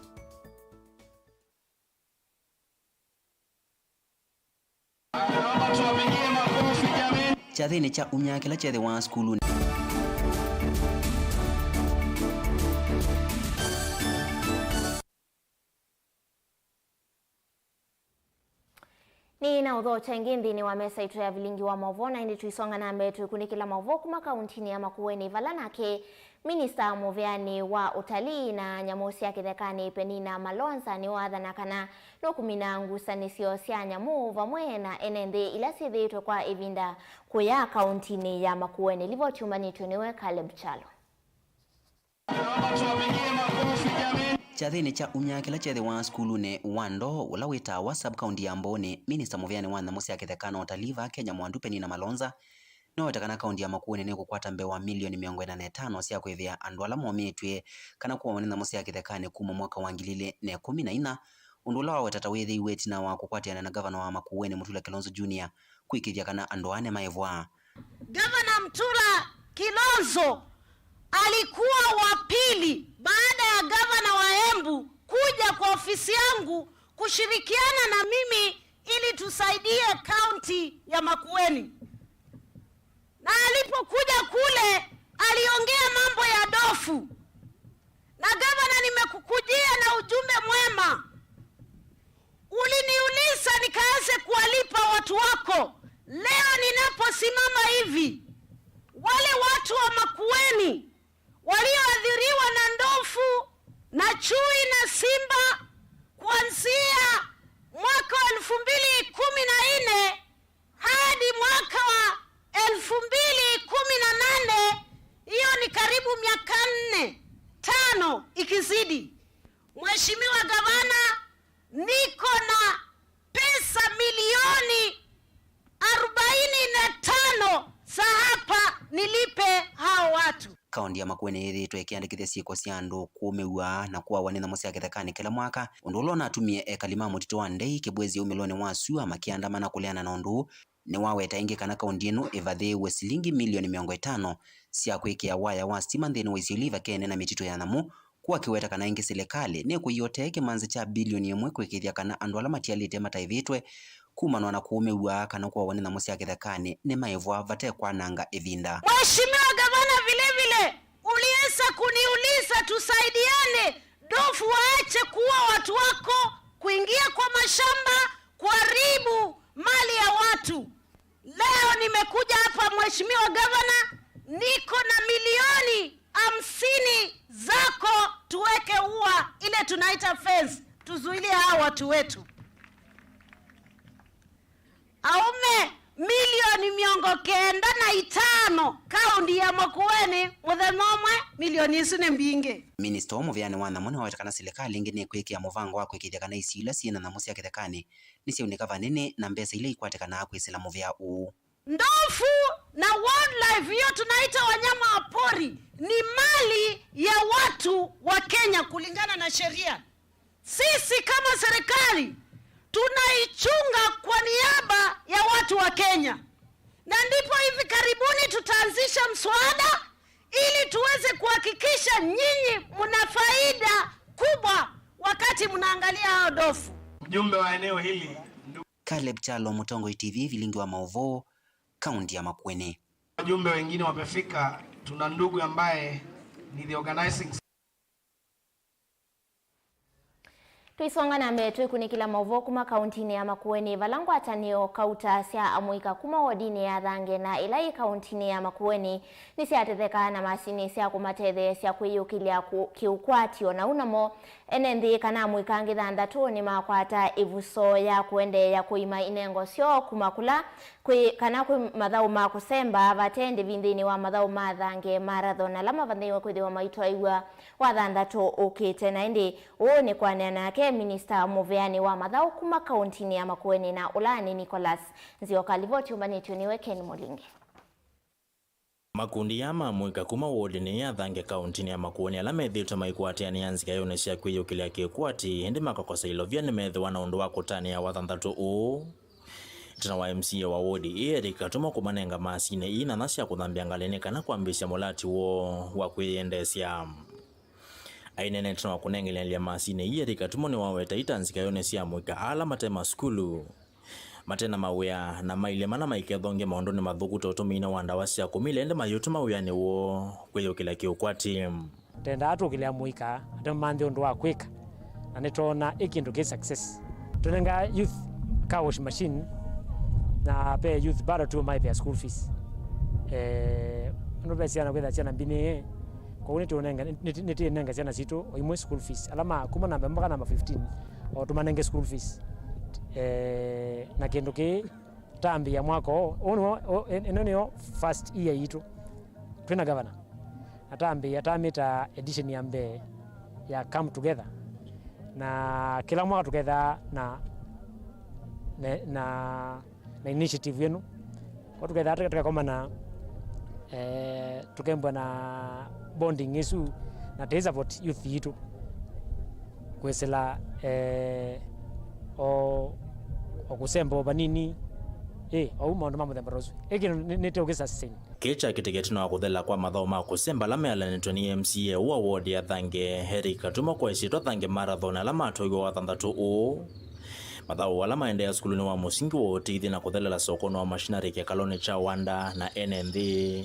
Kyathĩnĩ kya umya kĩla kyethĩwa sukulunĩ. Nĩ na ũthokya ĩngĩ nthĩnĩ wa mesa itũ ya vilingi wa maũvoo, na ĩndĩ tũisonga na mbee tũikunĩkĩla maũvoo kuma kauntinĩ ya Makueni, vala nake minista mũveanĩ wa ũtalii na nyamũ sya kĩthekanĩ, Penina Malonza, nĩwathana kana nũkũmina ngusanĩsyo sya nyamũ vamwe na ene nthĩ ila syĩthĩĩtwe kwa ĩvinda kũya kauntinĩ ya Makueni. Livoti yũmbanĩtw'e nĩwe Caleb Kyalo. Kyathĩnĩ kya umya kĩla kyethĩwa sukulunĩ wa Ndoo, ũla wĩtawa sub-county ya Mbooni, minista mũveanĩ wa nyamũ sya kĩtheka na ũtalii vaa Kenya Mwandu Penina Malonza nĩwaweta kana kaunti ya Makueni nĩkũkwata mbee wa milioni mĩongo ĩna na ĩtano sya kũĩvĩa andũ ala momĩtw'e kana kũawa nĩ nyamũ sya kĩthekanĩ kuma mwaka wa ngili ilĩ na ĩkũmi na inya, ũndũ ũla waweta ta wĩthĩiwe ĩtina wa kũkwatĩana na ngavana wa Makueni Mutula Kilonzo Junior kwĩkĩĩthya kana andũ aa nĩmaĩvwa. Gavana Mutula Kilonzo alikuwa wa pili baada ya gavana wa Embu kuja kwa ofisi yangu kushirikiana na mimi ili tusaidie kaunti ya Makueni. Na alipokuja kule, aliongea mambo ya Ndofu. Na gavana, nimekukujia na ujumbe mwema. Uliniuliza nikaweze kuwalipa watu wako. Leo ninaposimama hivi, wale watu wa Makueni walioathiriwa na Ndofu na chui na simba kuanzia mwaka wa elfu mbili kumi na nne hadi mwaka wa elfu mbili kumi na nane, hiyo ni karibu miaka nne, tano ikizidi. Mheshimiwa Gavana, niko na pesa milioni arobaini na tano za hapa nilipe hao watu. Kaunti ya Makueni yĩthĩĩtwe ĩkĩandĩkĩthya syĩko sya andũ kũũmĩw'a na kũawa nĩ nyamũ sya kĩthekanĩ kĩla mwaka, ũndũ ũla ũnatumie ekali ma mũtitũ wa Ndei, Kĩbwezi, ũmĩlonĩ wa sua makĩandamana kũleana na ũndũ ũũ. Nĩwaweta ĩngĩ kana kaunti ĩno ĩvathĩĩwe silingi milioni mĩongo ĩtano sya kwĩkĩa waya wa sitima nthĩnĩ wa isio ila ivakene na mĩtitũ ya nyamũ, kũu akĩweta kana ĩngĩ silikalĩ nĩkũiotee kĩmanzi kya bilioni ĩmwe kwĩkĩĩthya kana andũ ala matialĩte mataĩvĩtwe kumanwa na kũũmĩw'a kana kũawa nĩ nyamũ sya kĩthekanĩ nĩmaĩvwa vate kwananga ĩvinda. Mheshimiwa Gavana, vile vile uliweza kuniuliza tusaidiane, ndovu waache kuua watu wako, kuingia kwa mashamba, kuharibu mali ya watu. Leo nimekuja hapa, Mheshimiwa Gavana, niko na milioni hamsini zako tuweke ua, ile tunaita fence, tuzuilie hao watu wetu. Aume milioni mĩongo kenda na itano kaunti ya Makueni, mũthenya ũmwe, milioni isu nĩ mbingĩ. Minista wa mũveanĩ wa nyamũ nĩwaweta kana silikalĩ ĩngĩ nĩkwĩkĩa mũvango wa kwĩkĩĩthya kana isio ila syĩ na nyamũ sya kĩthekanĩ nĩsyaunĩka vanene na mbesa ila ikwatĩkanaa kwĩsĩla mũvea ũũ. Ndovu na wildlife, hiyo tunaita wanyama wa pori, ni mali ya watu wa Kenya kulingana na sheria. Sisi kama serikali tunaichunga kwa niaba ya watu wa Kenya, na ndipo hivi karibuni tutaanzisha mswada ili tuweze kuhakikisha nyinyi mna faida kubwa wakati mnaangalia hao ndovu. Mjumbe wa eneo hili, ndugu Caleb Kyalo, Mũtongoi T V, vilingi wa maũvoo, kaunti ya Makueni. Wajumbe wengine wamefika, tuna ndugu ambaye ni the organizing Tũisonga na mbee twĩkunĩkĩla maũvoo kuma kauntinĩ ya Makueni, vala ngwatanĩo kauta sya amũika kuma wodinĩ ya Thange na ĩla yĩ kauntinĩ ya Makueni nĩsyatetheka na masinĩ sya kũmatetheesya kwĩyũkĩlya kũ-, kĩũkwati. O na ũu namo, ene nthĩ kana amũika angĩ thanthatũ nĩmakwata ĩvuso ya kũendeea kũima inengo syoo kuma kũla kwĩ, kana kwĩ mathaũ ma kũsemba vate ndĩvi nthĩnĩ wa mathaũ ma Thange Marathon ala mavandĩiwe kwĩthĩwa maitwaĩw'a Wathanthatũ ũkĩte. Na ĩndĩ ũũ nĩ kwanĩa nake minista mũveanĩ wa mathaũ kuma kauntinĩ ya Makueni na ũla nĩ Nicholas Nzioka. Livoti yũmbanĩtw'e nĩwe Ken Mũlinge. Makundi aa ma amũika kuma wodinĩ ya Thange kauntinĩ ya Makueni ala methĩĩtwe maikwatĩanĩa nzikaĩonĩ sya kwĩyũkĩlya kĩkwati, ĩndĩ makakosa ilovya nĩmethĩwa na ũndũ wa kũtanĩa Wathanthatũ ũũ. Ĩtina wa M C A wa wodi ĩĩ Eric Katumo kũmanenga masinĩ ii nana sya kũthambya ngalĩ nĩ kana kwambĩĩsya mũlati woo wa kwĩyendeesya. Aineenete na kũnengelelya masinĩ ii Eric Katumo nĩwaweta ita nzikaĩonĩ sya amũika ala mate masukulu, mate na mawĩa, na mailye mana maikethonge maũndũnĩ mathũku ta ũtũmĩi wa ndawa sya kũmila ĩndĩ mayĩũtũma wĩanĩ woo kwĩyũkĩlya kĩũkwati. Twendaa tũkĩlĩa mũika atũmanthĩ ũndũ wa kwĩka, na nĩtwoona ĩ kĩndũ kĩ success. Tũnenga youth car wash machine, Na ve youth bado tu maivea school fees. Eh, andũ ve syana kwĩtha syana mbinĩ, kwoou nĩtũnenga, nĩtĩ-, nĩtĩnenga syana sitũ o imwe school fees. Ala ma kuma namba mpaka namba fifteen, o tũmanenge school fees. Eh, na kĩndũ kĩĩ tambĩĩa mwaka ũũ. Ũũ nĩwo, ũ-, ĩ-, ĩno nĩyo first year yitũ twĩ na governor. Na tambĩĩa, tamĩta edition ya mbee ya Come Together. Na kĩla mwaka tũkethaa na, na, na, na initiative ĩno. Kwa tũkethaa tũka-, tũkakomana, eh, tũkembwa na bonding ĩsu na tũi support youth yitũ kwĩsĩla, eh, o, o kũsemba o vanini, ĩ, ou maũndũ ma mũthemba ta ũsu. Ĩ kĩndũ nĩ, nĩte ũkĩ sustain. Kĩĩ kyakĩtĩke ĩtina wa kũthela kwa mathaũ ma kũsemba ala mealanĩtwe nĩ M C A wa ward ya Thange, Eric Katumo, kwa ĩsyĩtwa Thange Marathon, ala matwaiwe Wathanthatũ ũũ. Mathaũ ala maendeea sukulunĩ wa mũsingi wa ũteithi na kũthelela sokonĩ wa machinery kĩkalonĩ kya Wanda na ene nthĩ.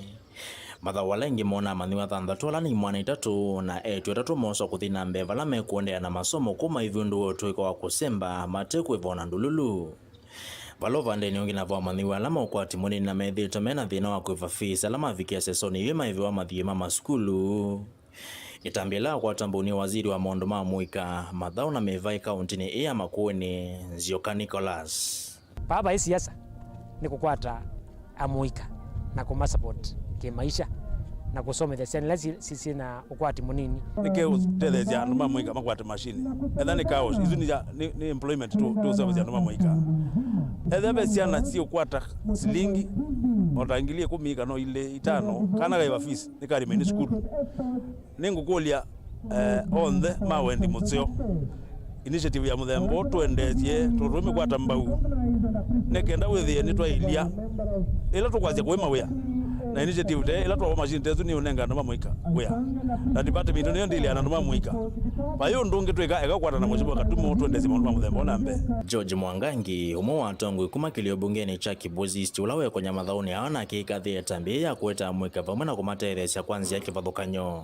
Mathaũ ala ĩngĩ monaa amanyĩw'a thanthatũ ala nĩ imwana itatũ na eĩtu atatũ mosa kũthi na mbee vala mekũendeea na masomo kũu maivi ũndũ wa ũtũĩka wa kũsemba mate kũĩva o na ndũlũlũ. Vala ũvandenĩ ũngĩ navo amanyĩw'a ala ma ũkwati mũnini na methĩĩtwe me na thĩna wa kũĩva fees ala mavikie sesonĩ yu maĩvĩwa mathiĩ ma masukulu. Ĩtambya ĩla yakwata mbau nĩ waziri wa maũndũ ma mũika, mathaũ na mĩvaĩ kaũntĩnĩ ĩĩ ya Makueni, Nzioka Nicholas. Vaa vai siasa nĩ kũkwata amũika na kũmasupport kĩmaisha na kũsomethya syana ila syĩ, syĩ, syĩ na ũkwati mũnini. Nĩkĩ ũtetheesya andũ ma mũika makwate machine? Etha nĩ cows, isu nĩ, nĩ, nĩ employment tũ, tũseũvasya andũ ma mũika. Etha ve syana siũkwata silingi o ta ngili ĩkũmi kana ilĩ, itano, kana kaĩva fees nĩkarĩmĩe nĩ sukulu. Nĩngũkũlya, eh, onthe ma wendi mũseo, initiative ya mũthemba ũũ tũendeesye, tondũ tũimĩkwata mbau, nĩ kenda wĩthĩe nĩtwaĩlya ĩla tũkwasya kũĩma wĩa. Na initiative te ĩla twawa machine tesu nĩ ũnenga andũ ma mũika wĩa. Na department nĩyo ndilea na andũ ma mũika. Vai ũndũ ũngĩ twĩka eka kũkwatana na Mheshimiwa Katumo tũendeesye maũndũ ma mũthemba ũũ na mbee. George Mwangangi, ũmwe wa atongoi kuma kĩlio mbungenĩ kya Kibwezi East, ũla wekonya mathaũnĩ aa na akĩĩkathĩa ĩtambya yĩĩ ya kũete amũika vamwe na kũmatetheesya kwa nzĩa ya kĩvathũkany'o.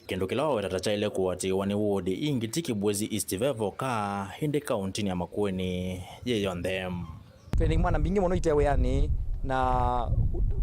Kĩndũ kĩla waweta ta kyaĩle kũatĩĩwa nĩ ward ingĩ ti Kibwezi East ve voka, ĩndĩ kaũntĩnĩ ya Makueni yĩ yonthe. Twĩ na imwana mbingĩ mũno ite wĩanĩ na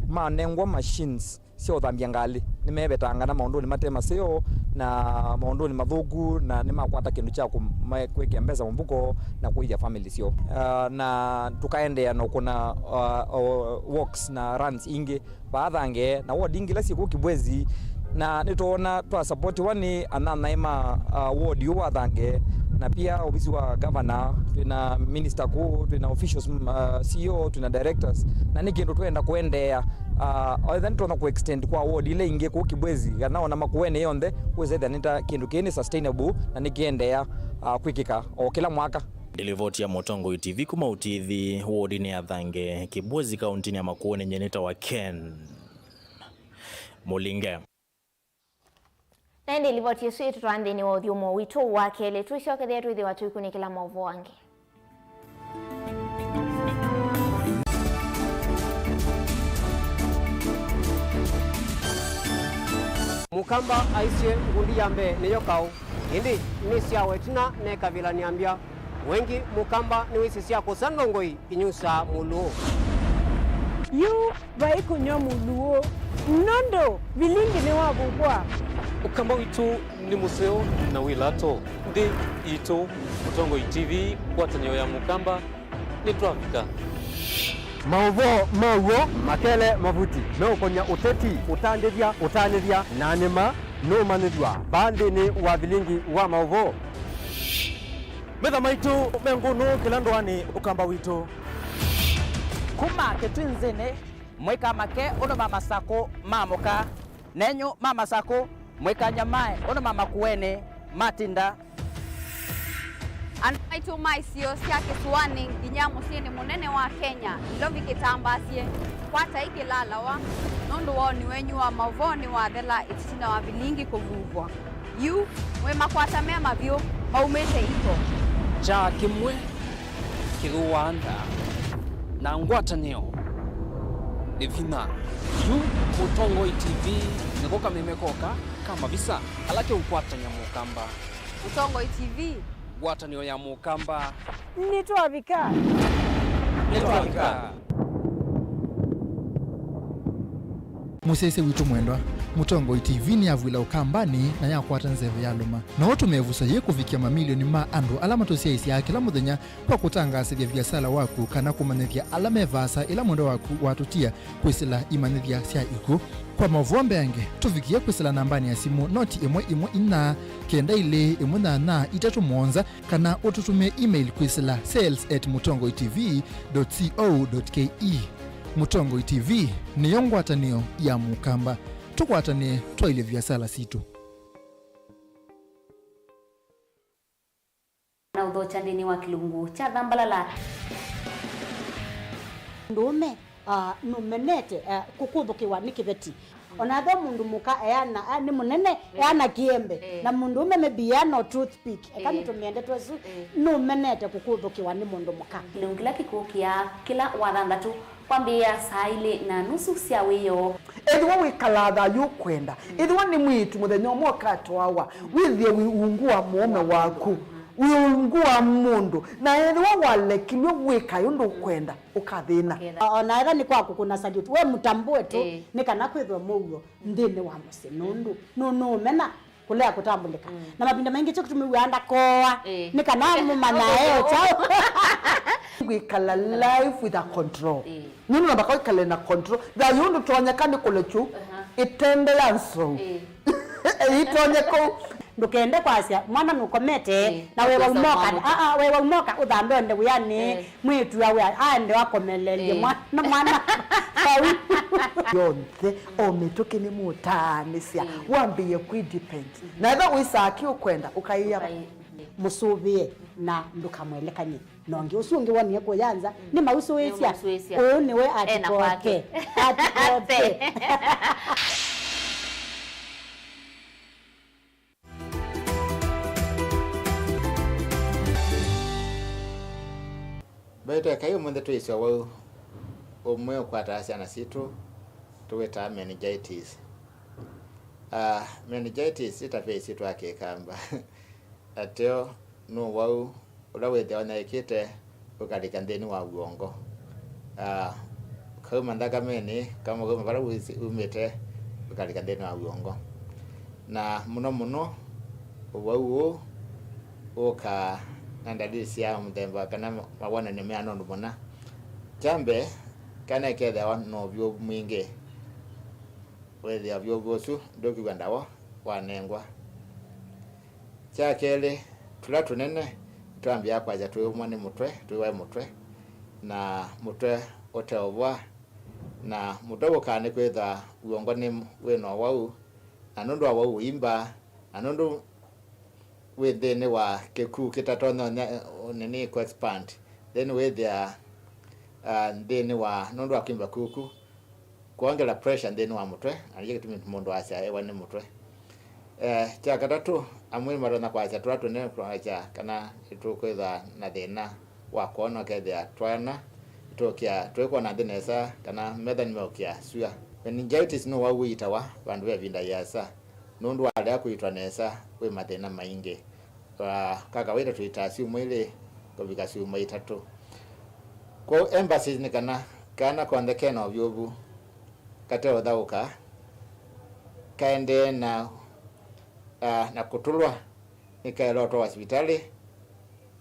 manengwa machines sya ũthambya ngalĩ. Nĩmevetangana maũndũnĩ mate maseo na maũndũnĩ mathũku, na nĩmakwata kĩndũ kya kũma-, kwĩkĩa mbesa mũvuko na kũĩthya family syoo. Ah, na tũkaendeea na ũkũna, ah, o, walks na runs ingĩ vaa Thange, na ward ingĩ ila syĩ kũu Kibwezi, na nĩtwoona twasapotiwa nĩ anyanyae ma, uh, ward ũũ wa Thange, na pia ovisi wa governor, twĩ na minister kũu, twĩ na officials, mm, uh, C E O, twĩ na directors, na nĩ kĩndũ twenda kũendeea, uh, o ethĩwa nĩtwona kũ extend kwa ward ila ingĩ kũu Kibwezi, kana ona Makueni yonthe, wĩsethĩa nĩ ta kĩndũ kĩĩ nĩ sustainable na nĩkĩendeea, uh, kwĩkĩka o kĩla mwaka. Ndilivoti ya Mũtongoi T V kuma Ũtithi, wodinĩ ya Thange, Kibwezi, kaũntĩnĩ ya Makueni, nyie nĩtawa Ken Mũlinge. Na ĩndĩ livoti ĩsu ĩtũtwaa nthĩnĩ wa ũthyũmũo witũ wa kelĩ. Tũisyokethĩa twĩthĩwa tũikunĩkĩla maũvoo angĩ. Mũkamba aisye ngundi ya mbee nĩyo kaũ, ĩndĩ nĩsyawa ĩtina mekavĩlanĩa mbya. Wengĩ Mũkamba nĩwĩsĩ sya kũsa ndongoi inyusaa mũlũũ. Yu vai kũnyw'a mũlũũ, nũndũ vilingi nĩwavukwa. Ũkamba witũ nĩ mũseo na wĩ lato. Nthĩ itũ, Mũtongoi T V, ngwatanĩo ya Mũkamba, nĩtwavika. Maũvoo ma w'o makele mavuti meũkonya ũteti, ũtandĩthya, ũtanĩthya, na nĩma nũũmanyĩthw'a vaa nthĩnĩ wa vilingi wa maũvoo. Metha maitũ me ngũnũ kĩla ndũanĩ Ũkamba witũ. Kuma Kĩtwinzĩnĩ, mũikamake ũndũ ma Masakũ maamũka. Nenyu ma Masakũ, mũikanyamae ũndũ ma Makueni matinda. Andũ maitũ ma isio sya kĩsũanĩ nginya mũsyĩnĩ mũnene wa Kenya, Nairobi kĩtambaasye, kwatai kĩlalawa, nũndũ woni wenyu wa maũvoo nĩwathela ĩtina wa vilingi kũvuvwa. Yu, mwĩ makwata me mavyũ maumĩte iko. Kyaa kĩmwe kĩthũaa ndaa, na ngwatanĩo nĩ vinya. Yu Mũtongoi T V nĩko kameme koka ka mavisa ala keũkwatany'a Mũkamba. Mũtongoi T V. Ngwatanĩo ya Mũkamba. Nĩtwavika. Mũsyaĩĩsya witũ mwendwa, Mũtongoi T V nĩyavw'ĩla Ũkambanĩ na yakwata nzeve ya lũma. No ũtũmĩe ĩvuso yĩĩ kũvikĩa mamilioni ma andũ ala matũsyaĩĩsyaa kĩla mũthenya kwa kũtangaasĩthya viasala waku kana kũmanyĩthya ala me vaasa ĩla mwendwa waku watũtia kwĩsĩla imanyĩthya sya ikw'ũ. Kwa maũvoo mbeange, tũvikĩe kwĩsĩla nambanĩ ya simũ noti ĩmwe ĩmwe inya kenda ilĩ ĩmwe nyanya itatũ mũonza, kana ũtũtũmĩe email kwĩsĩla sales at mũtongoi T V dot co dot K E. Mũtongoi T V nĩyo ngwatanĩo ya Mũkamba. Tũkwatanĩe twaĩlye viasala sitũ. Na ũthokya nthĩnĩ wa kĩlungu kya thambalala. Mũndũũme, ah, nũmenete, ah, kũkũthũkĩwa nĩ kĩveti. Ona ethĩwa mũndũ mũka eana, ah, nĩ mũnene, eh, eana kĩembe. Eh. Na mũndũũme maybe eana o toothpick. Eka, eh, nĩtũmĩe ndeto ĩsu, eh, nũmenete kũkũthũkĩwa nĩ mũndũ mũka. Kĩlungu kĩla kĩkũkĩa kĩla wathanthatũ. Kwambĩĩa saa ilĩ na nusu sya wĩoo. Ethĩwa wĩkalaa thayũ ũkwenda, ethĩwa nĩ mwĩĩtu mũthenya ũmwe ũkatwawa, wĩthĩe wĩ ungu wa mũũme waku, wĩ ungu wa mũndũ, na ethĩwa walekilw'e wĩkae ũndũ ũkwenda, ũkathĩna. Ũkethĩa. O na ethĩwa nĩ kwa kũkũna salute, we mũtambũe tu, ĩĩ, nĩ kana kwĩthwe mũuo nthĩnĩ wa mũsyĩ, nũndũ nũ-, nũũmena kũlea kũtambũlĩka. Mm. Na mavinda maingĩ kyo kĩtumi wĩaa ndakooa, eh, nĩ kana mũmanyae o kyaũ. Kwĩkala life with a control. Eh. Nũndũ namba kwĩkale na control. Thayũ ndũtonyeka nĩ kũlekyu, aha, ĩtende ya nzou. Eh. Ĩitonye kũu. Ndũkende kwasya mwana nũkomete, eh, na we waumoka, ah, ah, we waumoka ũthambe onde wĩanĩ. Eh. Mwĩĩtu awe aende akomelelye, eh, mwana, mwana vau. Yonthe, o mĩtũkĩ nĩmũtaanĩsya, eh, wambĩĩe kwĩ depend. Mhm. Na ethĩwa wĩsaa kĩ ũkwenda, ũkaĩa. Ũkai-, mũsũvĩe na ndũkamwelekany'e. Na ũngĩ ũsu ũngĩ wonie kũya nza, mm, nĩmausũĩsya. Nĩmausũĩsya. Ũũ nĩwe ena atikote kwake. Atikote. Mbaitũ ekai ũmũnthĩ twĩsĩ ũwau ũmwe ũkwataa syana sitũ tũwĩtaa meningitis. Ah, meningitis ĩtavĩsĩ twa Kĩkamba. Ateo nĩ ũwau ũla wĩthĩawa ũnyaĩĩkĩte ũkalika nthĩnĩ wa w'ongo. Ah, kauma nthakamenĩ, kauma, kauma vala wĩsĩ umĩte, ũkalika nthĩnĩ wa w'ongo. Na mũno mũno, ũwau ũũ ũkaa na ndalili sya mũthemba kana mawonany'o meana ũndũ mũna. Kya mbee, kana ĩkethĩawa na ũvyũvu mwingĩ, wĩthĩa ũvyũvu ũsu ndũkwĩw'a ndawa wanengwa. Kya kelĩ, tũla tũnene nĩtwambĩaa kwasya twĩũmwa nĩ mũtwe, twĩwae mũtwe, na mũtwe ũteũvwa, na mũtwe wũkaa nĩkwĩthwa w'ongo nĩ wĩ na ũwau, na nũndũ wa ũwau ũimba, na nũndũ wĩ nthĩnĩ wa kĩkuu kĩtatonya ũnya-, nini kũ expand, then wĩthĩa, ah, nthĩnĩ wa, nũndũ wa kwimba kũu kũ, kwongela pressure nthĩnĩ wa mũtwe, na nĩkyo kĩtumi mũndũ asya ewa nĩ mũtwe. Eh, kya katatũ, amwe matonya kwasya tũla tũnene kwasya kana nĩtũkwĩthwa na thĩna wa kwona, ũkethĩa twana tũkĩa tũikwona nthĩ nesa, kana metha nĩmeũkĩa sua. Meningitis nĩ ũwau ũitawa vandũ ve ĩvinda yĩasa, nũndũ walea kũitwa nesa wĩ mathĩna maingĩ. Ah, kwa kawaida tũitaa syumwa ilĩ kũvika syumwa itatũ. Kwoou emphasis nĩ kana kana konthe kena ũvyũvu kateũthaũka, kaendee na, ah, na kũtũlwa, nĩkaĩle ũtwawa sivitalĩ,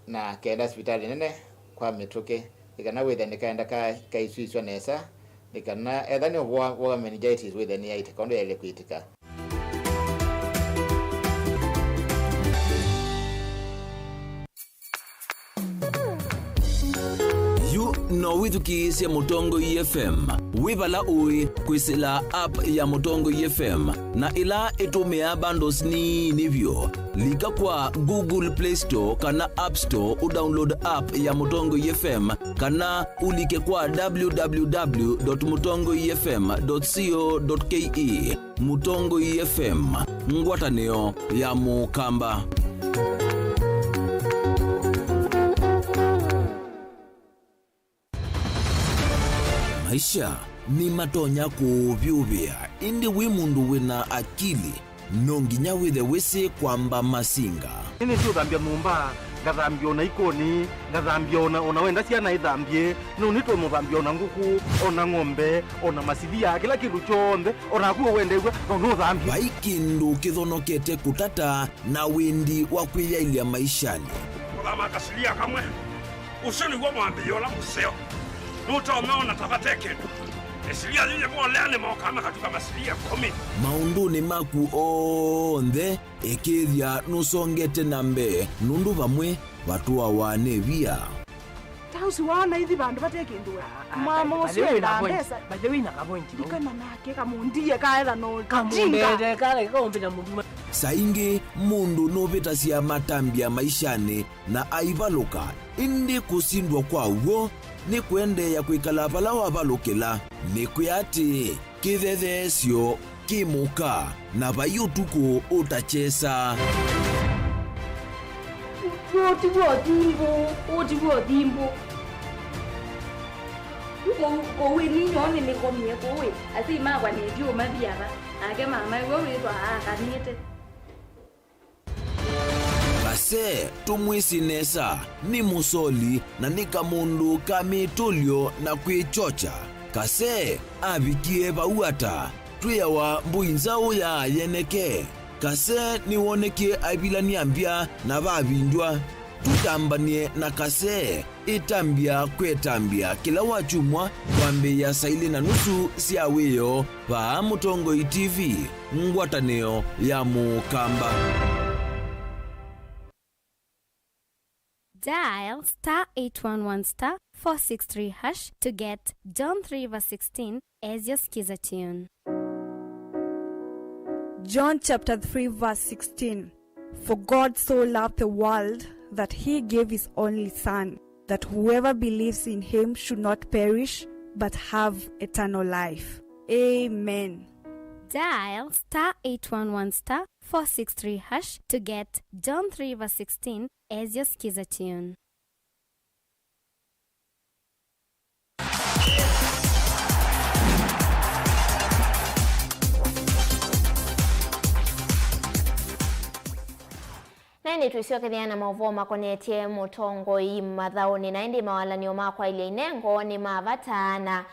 na kenda sivitalĩ nene kwa mĩtũkĩ, nĩ kana wĩthĩa nĩkaenda ka-, kaiswĩsw'a nesa, nĩ kana etha nĩ ũvoa, voa meningitis wĩthĩa nĩyaitĩka ũndũ yaĩle kwĩtĩka. Yu no wĩthukĩĩsye Mũtongoi F M wĩ vala ũĩ kwĩsĩla app ya Mũtongoi F M, na ĩla ĩtũmĩaa bundles nini vyũ. Lika kwa Google Play Store kana App Store ũdownload app ya Mũtongoi F M, kana ũlike kwa w w w dot mũtongoi f m dot co dot k e. Mũtongoi F M, ngwatanĩo ya Mũkamba. Maisha nĩmatonya kũũvyũvĩa, ĩndĩ wĩ mũndũ wĩ na akili, no nginya wĩthe wĩsĩ kwamba masinga. Nĩnĩsĩ ũthambya nyũmba, Ngathambia o na ikoni, ngathambia o na, o na wenda syana ithambie, no nĩtũmũthambia o na ngũkũ, o na ng'ombe, o na masilia, kĩla kĩndũ kyonthe, o naku ũwendeew'a, no nũthambie. Vai kĩndũ kĩthonokete kũtata na wĩndi wa kwĩyaĩlya maishanĩ. Kũthama kasilia kamwe, ũsu nĩw'o mwambĩĩo ũla mũseo. Nũtonya ona ta vate kĩndũ. Ĩsilia yĩyĩ molea nĩmokaa makatuka masilia ĩkũmi. Maũndũnĩ maku onthe, ĩkĩĩthya nũsongete na mbee, nũndũ vamwe vatũawa nĩ via. Ta ũsu waona ithi vandũ vate kĩndũ we. Ah, ah, mama by the ũsu way, endaa na point, mbesa. By the way, na ka point, no? Ikana nake kamũndie kaetha no kamũndete, kale kaũmbĩta mũndũ. Saa ingĩ mũndũ nũvĩtasya matambya maishanĩ na aivalũka, ĩndĩ kũsindwa kwa w'o nĩ kũendeea kwĩkala vala wavalũkĩla. Nĩkwĩa atĩĩ, kĩthetheesyo kĩ mũka, na vai ũtukũ ũtakyesa. Ũũ ti w'o thimbũ, ũũ ti w'o thimbũ. Kũu, kũu ĩ ninyoo nĩnĩkomie kũu ĩ, asyai makwa nĩthyũũma viava, nake mama ĩw'o wĩthwa aakanĩte. Kase, tũmwĩsĩ nesa, nĩ mũsoli na nĩ kamũndũ ka mĩtũlyo na kwĩkyokya. Kase avikie vau ata? Twĩawa mbũi nzaũ ya yeneke. Kase nĩwonekie aivilany'a mbya na vavindw'a. Tũtambany'e na Kase. Ĩtambya kwetambya kĩla wakyumwa kwambĩĩa saa ilĩ na nusu sya wĩoo vaa Mũtongoi T V, ngwatanĩo ya Mũkamba. Dial star eight one one star four six three hash to get John three verse sixteen as your skiza tune. John chapter three verse sixteen. For God so loved the world that he gave his only Son, that whoever believes in him should not perish, but have eternal life. Amen. Dial star eight one one star four six three hash to get John three verse sixteen as your skiza tune. Na ĩndĩ twĩsyokethya na maũvoo makonetye mũtongoi mathaũnĩ, na ĩndĩ mawalany'o ma kwaĩlya inengo nĩ ma vata na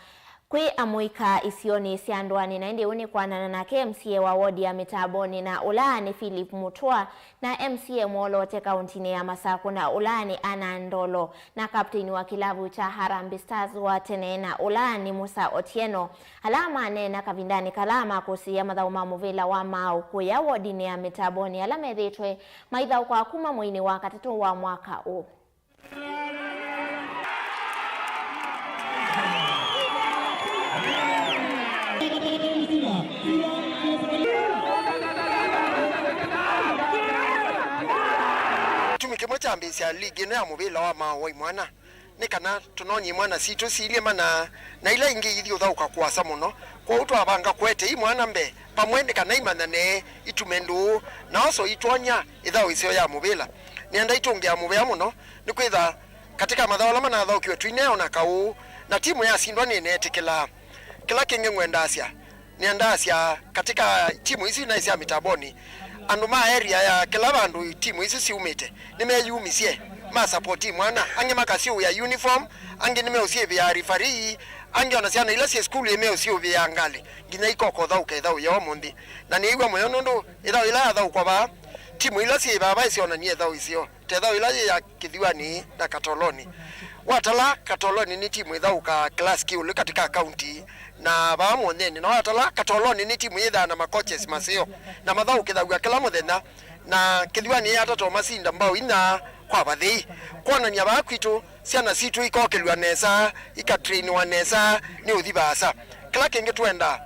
kwĩ amũika isionĩ sya ndũanĩ, na ĩndĩ ũũ nĩ kwanana nake M C A wa wodi ya Mĩtambonĩ, na ũla nĩ Philip Mũtũa, na M C A mwoloote kaũntinĩ ya Masakũ, na ũla nĩ Anna Ndolo, na kapteni wa kĩlavu kya Harambee Stars wa tene, na ũla nĩ Musa Otieno, ala maneena kavindanĩ kala makũsĩĩa mathaũ ma mũvĩla wa maaũ kũya wodinĩ ya Mĩtambonĩ, ala methĩĩtwe maithaũkwa kuma mweinĩ wa katatũ wa mwaka ũũ. Kĩtumi kĩmwe kyambĩĩsya ligi ĩno ya mũvĩla wa maaũ wa imwana nĩ kana tũnony'e imwana sitũ silye mana na ila ingĩ ithi ũthaũka kũasa mũno. Kwoou twavanga kũete imwana mbee vamwe nĩ kana imanyane, itume ndũũ, na oso itwony'a ĩthaũĩsyo ya mũvĩla. Nĩenda itũngĩa mũvea mũno nĩkwĩtha katĩ ka mathaũ ala manathaũkiwe tũineona kaũ, na timu yasindwa nĩneetĩkĩlaa. Kĩla kĩngĩ ngwendaasya, nĩendaasya katĩ ka timu isu naĩ sya Mĩtambonĩ, andũ ma area ya kĩla vandũ timu isu siumĩte nĩmeyumisye, masapoti imwana, angĩ makasiũĩa uniform, angĩ nĩmeũsyĩvĩaa referee, angĩ ona syana ila syĩ sukulu imeũsyĩvĩaa ngalĩ, nginya ikoko thaũka ĩthaũ ya ũmũnthĩ. Na nĩĩw'a mũyo nũndũ ĩthaũ ĩla yathaũkwa vaa, timu ila syĩ vaa vaĩ syonanie ĩthaũ ĩseo. Ta ĩthaũ ĩla yĩ ya Kĩthiwani na Katoloni. Watala, Katoloni nĩ timu ĩthaũkaa class kĩũlũ katĩ ka kaunti na vaa Mũonyenĩ, na watala, Katoloni nĩ timu yĩthaa na makoches maseo na mathaũkĩthaw'a kĩla mũthenya, na Kĩthiwani yatata ũmasinda mbao inya kwa vathei, kwonany'a vaa kwitũ syana sitũ ikokĩlw'a nesa, ikatrainiwa nesa nĩ ũthi vaasa. Kĩla kĩngĩ twendaa,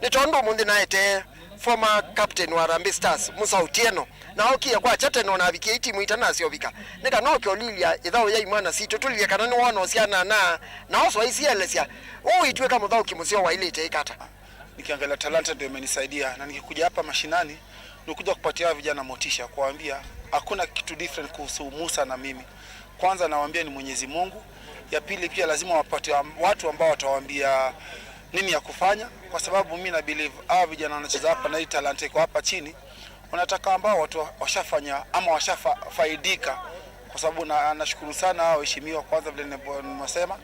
nĩ tondũ ũmũnthĩ naete former captain wa Harambee Stars, Musa Otieno, na ookie kwakya tene o na avikie itimu itanasya ũvika, nĩ kana oke ũlilya ĩthaũ ya imwana sitũ, tũlilye kana nĩwona ũsyana na, na oso aisielesya, ũũ itw'ĩka mũthaũki mũseo waĩlĩte ĩka ata. Nikiangalia talanta ndio imenisaidia, na nikikuja hapa mashinani, nikuja kupatia hawa vijana motisha, kuwaambia hakuna kitu different kuhusu Musa na mimi. Kwanza nawaambia ni Mwenyezi Mungu, ya pili pia lazima wapate am-, watu ambao watawaambia nini ya kufanya, kwa sababu mimi na believe hawa vijana wanacheza hapa na hii talanta iko hapa chini, wanataka ambao watu wa-, washafanya ama washafaidika Kwa sababu na, nashukuru sana waheshimiwa kwanza, vile nimesema,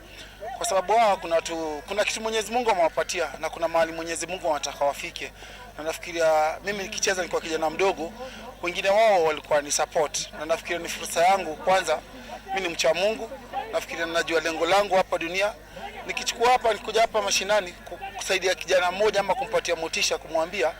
kwa sababu hawa kuna tu, kuna kitu Mwenyezi Mungu amewapatia na kuna mahali Mwenyezi Mungu anataka wafike, na nafikiria mimi nikicheza nikiwa kijana mdogo, wengine wao walikuwa ni support, na nafikiria ni fursa yangu kwanza. Mimi ni mcha Mungu, nafikiria najua lengo langu hapa dunia. Nikichukua hapa, nikuja hapa mashinani ku- kusaidia kijana mmoja ama kumpatia motisha, kumwambia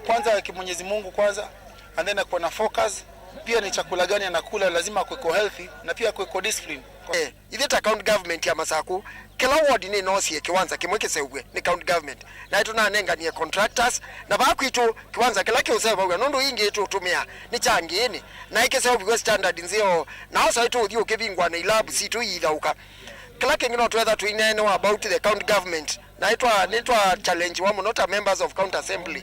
kwanza aweke Mwenyezi Mungu kwanza, and then akuwe na focus. Pia ni chakula gani anakula, lazima akuwe iko healthy na pia akuwe iko discipline. Eh, ithe ta county government ya Masaku, kila ward nĩnoosie kĩwanza kĩmwe kĩseũvw'e nĩ county government, na nĩtũnanenganie contractors, na vaa kwitũ kĩwanza kĩla kĩũseũvaw'a nũndũ ingĩ tũtũmĩa nĩ kya ngĩĩnĩ, na ĩkĩseũvw'e standard nzeo, na osa ĩtũũthi ũkĩvingwa na ilabu sitũ iithaũka. Kĩla kĩngĩ no twetha tũineenewa about the county government, na nĩtwa nĩtwa challenge wa mũno ta members of county assembly,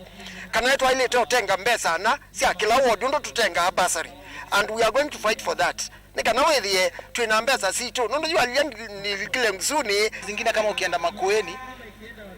kana nĩtwaĩlĩte ũtenga mbesa ana sya kĩla ward ũndũ tũtengaa bursary, and we are going to fight for that, nĩ kana wĩthĩe twĩ na mbesa sitũ, nũndũ yu alia nilikile ngusuni. Zingine kama ukienda Makueni,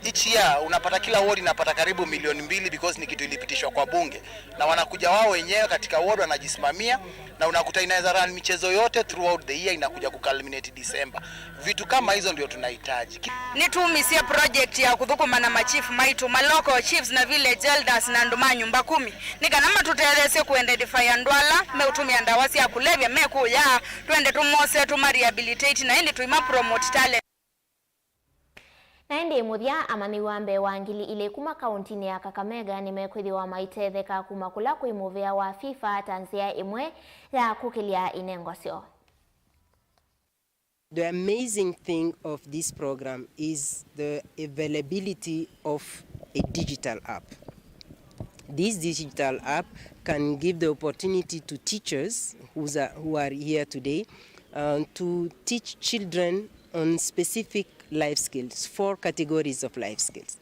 each year unapata, kila ward inapata karibu milioni mbili, because ni kitu ilipitishwa kwa bunge, na wanakuja wao wenyewe katika ward wanajisimamia, na unakuta inaweza run michezo yote throughout the year, inakuja kuculminate December. Vitu kama hizo ndio tunahitaji. Nĩtumisye project ya kũthũkũma na machief maitũ, ma local chiefs na village elders na andũ ma nyũmba kumi, nĩ kana matũtetheesye kũ identify andũ ala meũtũmĩa ndawa sya kũlevya mekũya, twende tũmose, tũma rehabilitate, na ĩndĩ tũima promote talent. Na ĩndĩ mũthya, amanyĩw'a mbee wa ngili ilĩ kuma kaũntinĩ ya Kakamega nĩmekwĩthĩwa maitetheka kuma kũla kwĩ mũvĩa wa FIFA ta nzĩa ĩmwe ya kũkĩlya inengo syoo. The amazing thing of this program is the availability of a digital app. This digital app can give the opportunity to teachers who's a, who are here today, uh, to teach children on specific life skills, four categories of life skills.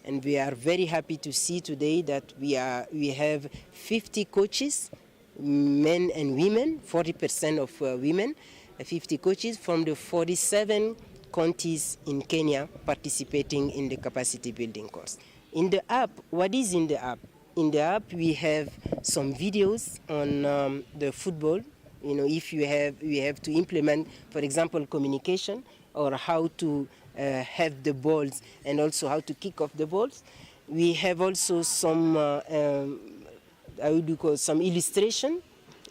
And we are very happy to see today that we are, we have fifty coaches, men and women, forty percent of, uh, women, uh, fifty coaches from the forty-seven counties in Kenya participating in the capacity building course. In the app, what is in the app? In the app, we have some videos on, um, the football. You know, if you have, we have to implement, for example, communication or how to, uh, have the balls and also how to kick off the balls. We have also some, uh, um, how do you call, some illustration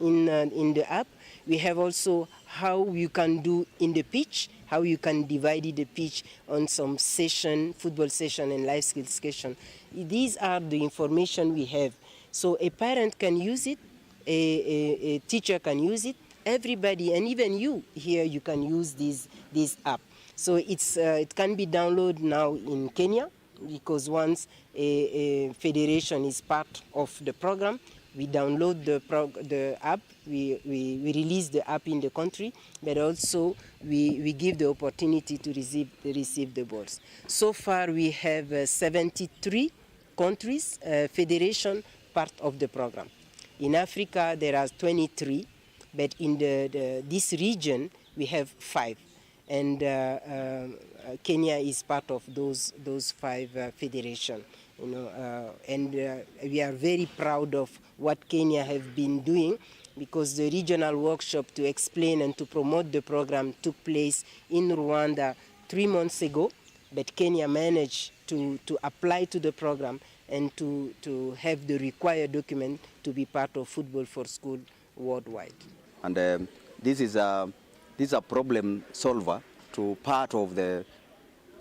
in, uh, in the app. We have also how you can do in the pitch, how you can divide the pitch on some session, football session and life skills session. These are the information we have. So a parent can use it, a, a, a teacher can use it, everybody, and even you here, you can use this, this app. So it's, uh, it can be downloaded now in Kenya, because once a, a federation is part of the program, we download the prog-, the app, we, we, we release the app in the country, but also we, we give the opportunity to receive, receive the balls. So far, we have, uh, seventy-three countries, uh, federation part of the program. In Africa, there are twenty-three, but in the, the, this region, we have five. And, uh, um, uh, Kenya is part of those, those five, uh, federation, you know, uh, and, uh, we are very proud of what Kenya have been doing, because the regional workshop to explain and to promote the program took place in Rwanda three months ago, but Kenya managed to, to apply to the program and to, to have the required document to be part of Football for School worldwide. And, um, this is a, this is a problem solver to part of the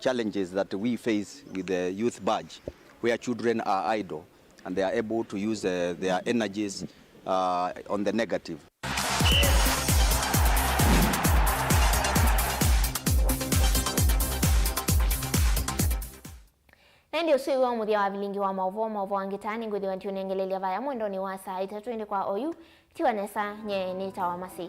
challenges that we face with the youth badge, where children are idle and they are able to use, uh, their energies, uh, on the negative. Na ĩndĩ ũsu wĩw'a mũthya wa vilingi wa maũvoo, maũvoo angĩ ta nĩngwĩthĩwa ndiũnengelelya vaya mwendonĩ wa saa itatũ, ĩndĩ kwa oyu, tiwa nesa, nyie nĩtawa Masi.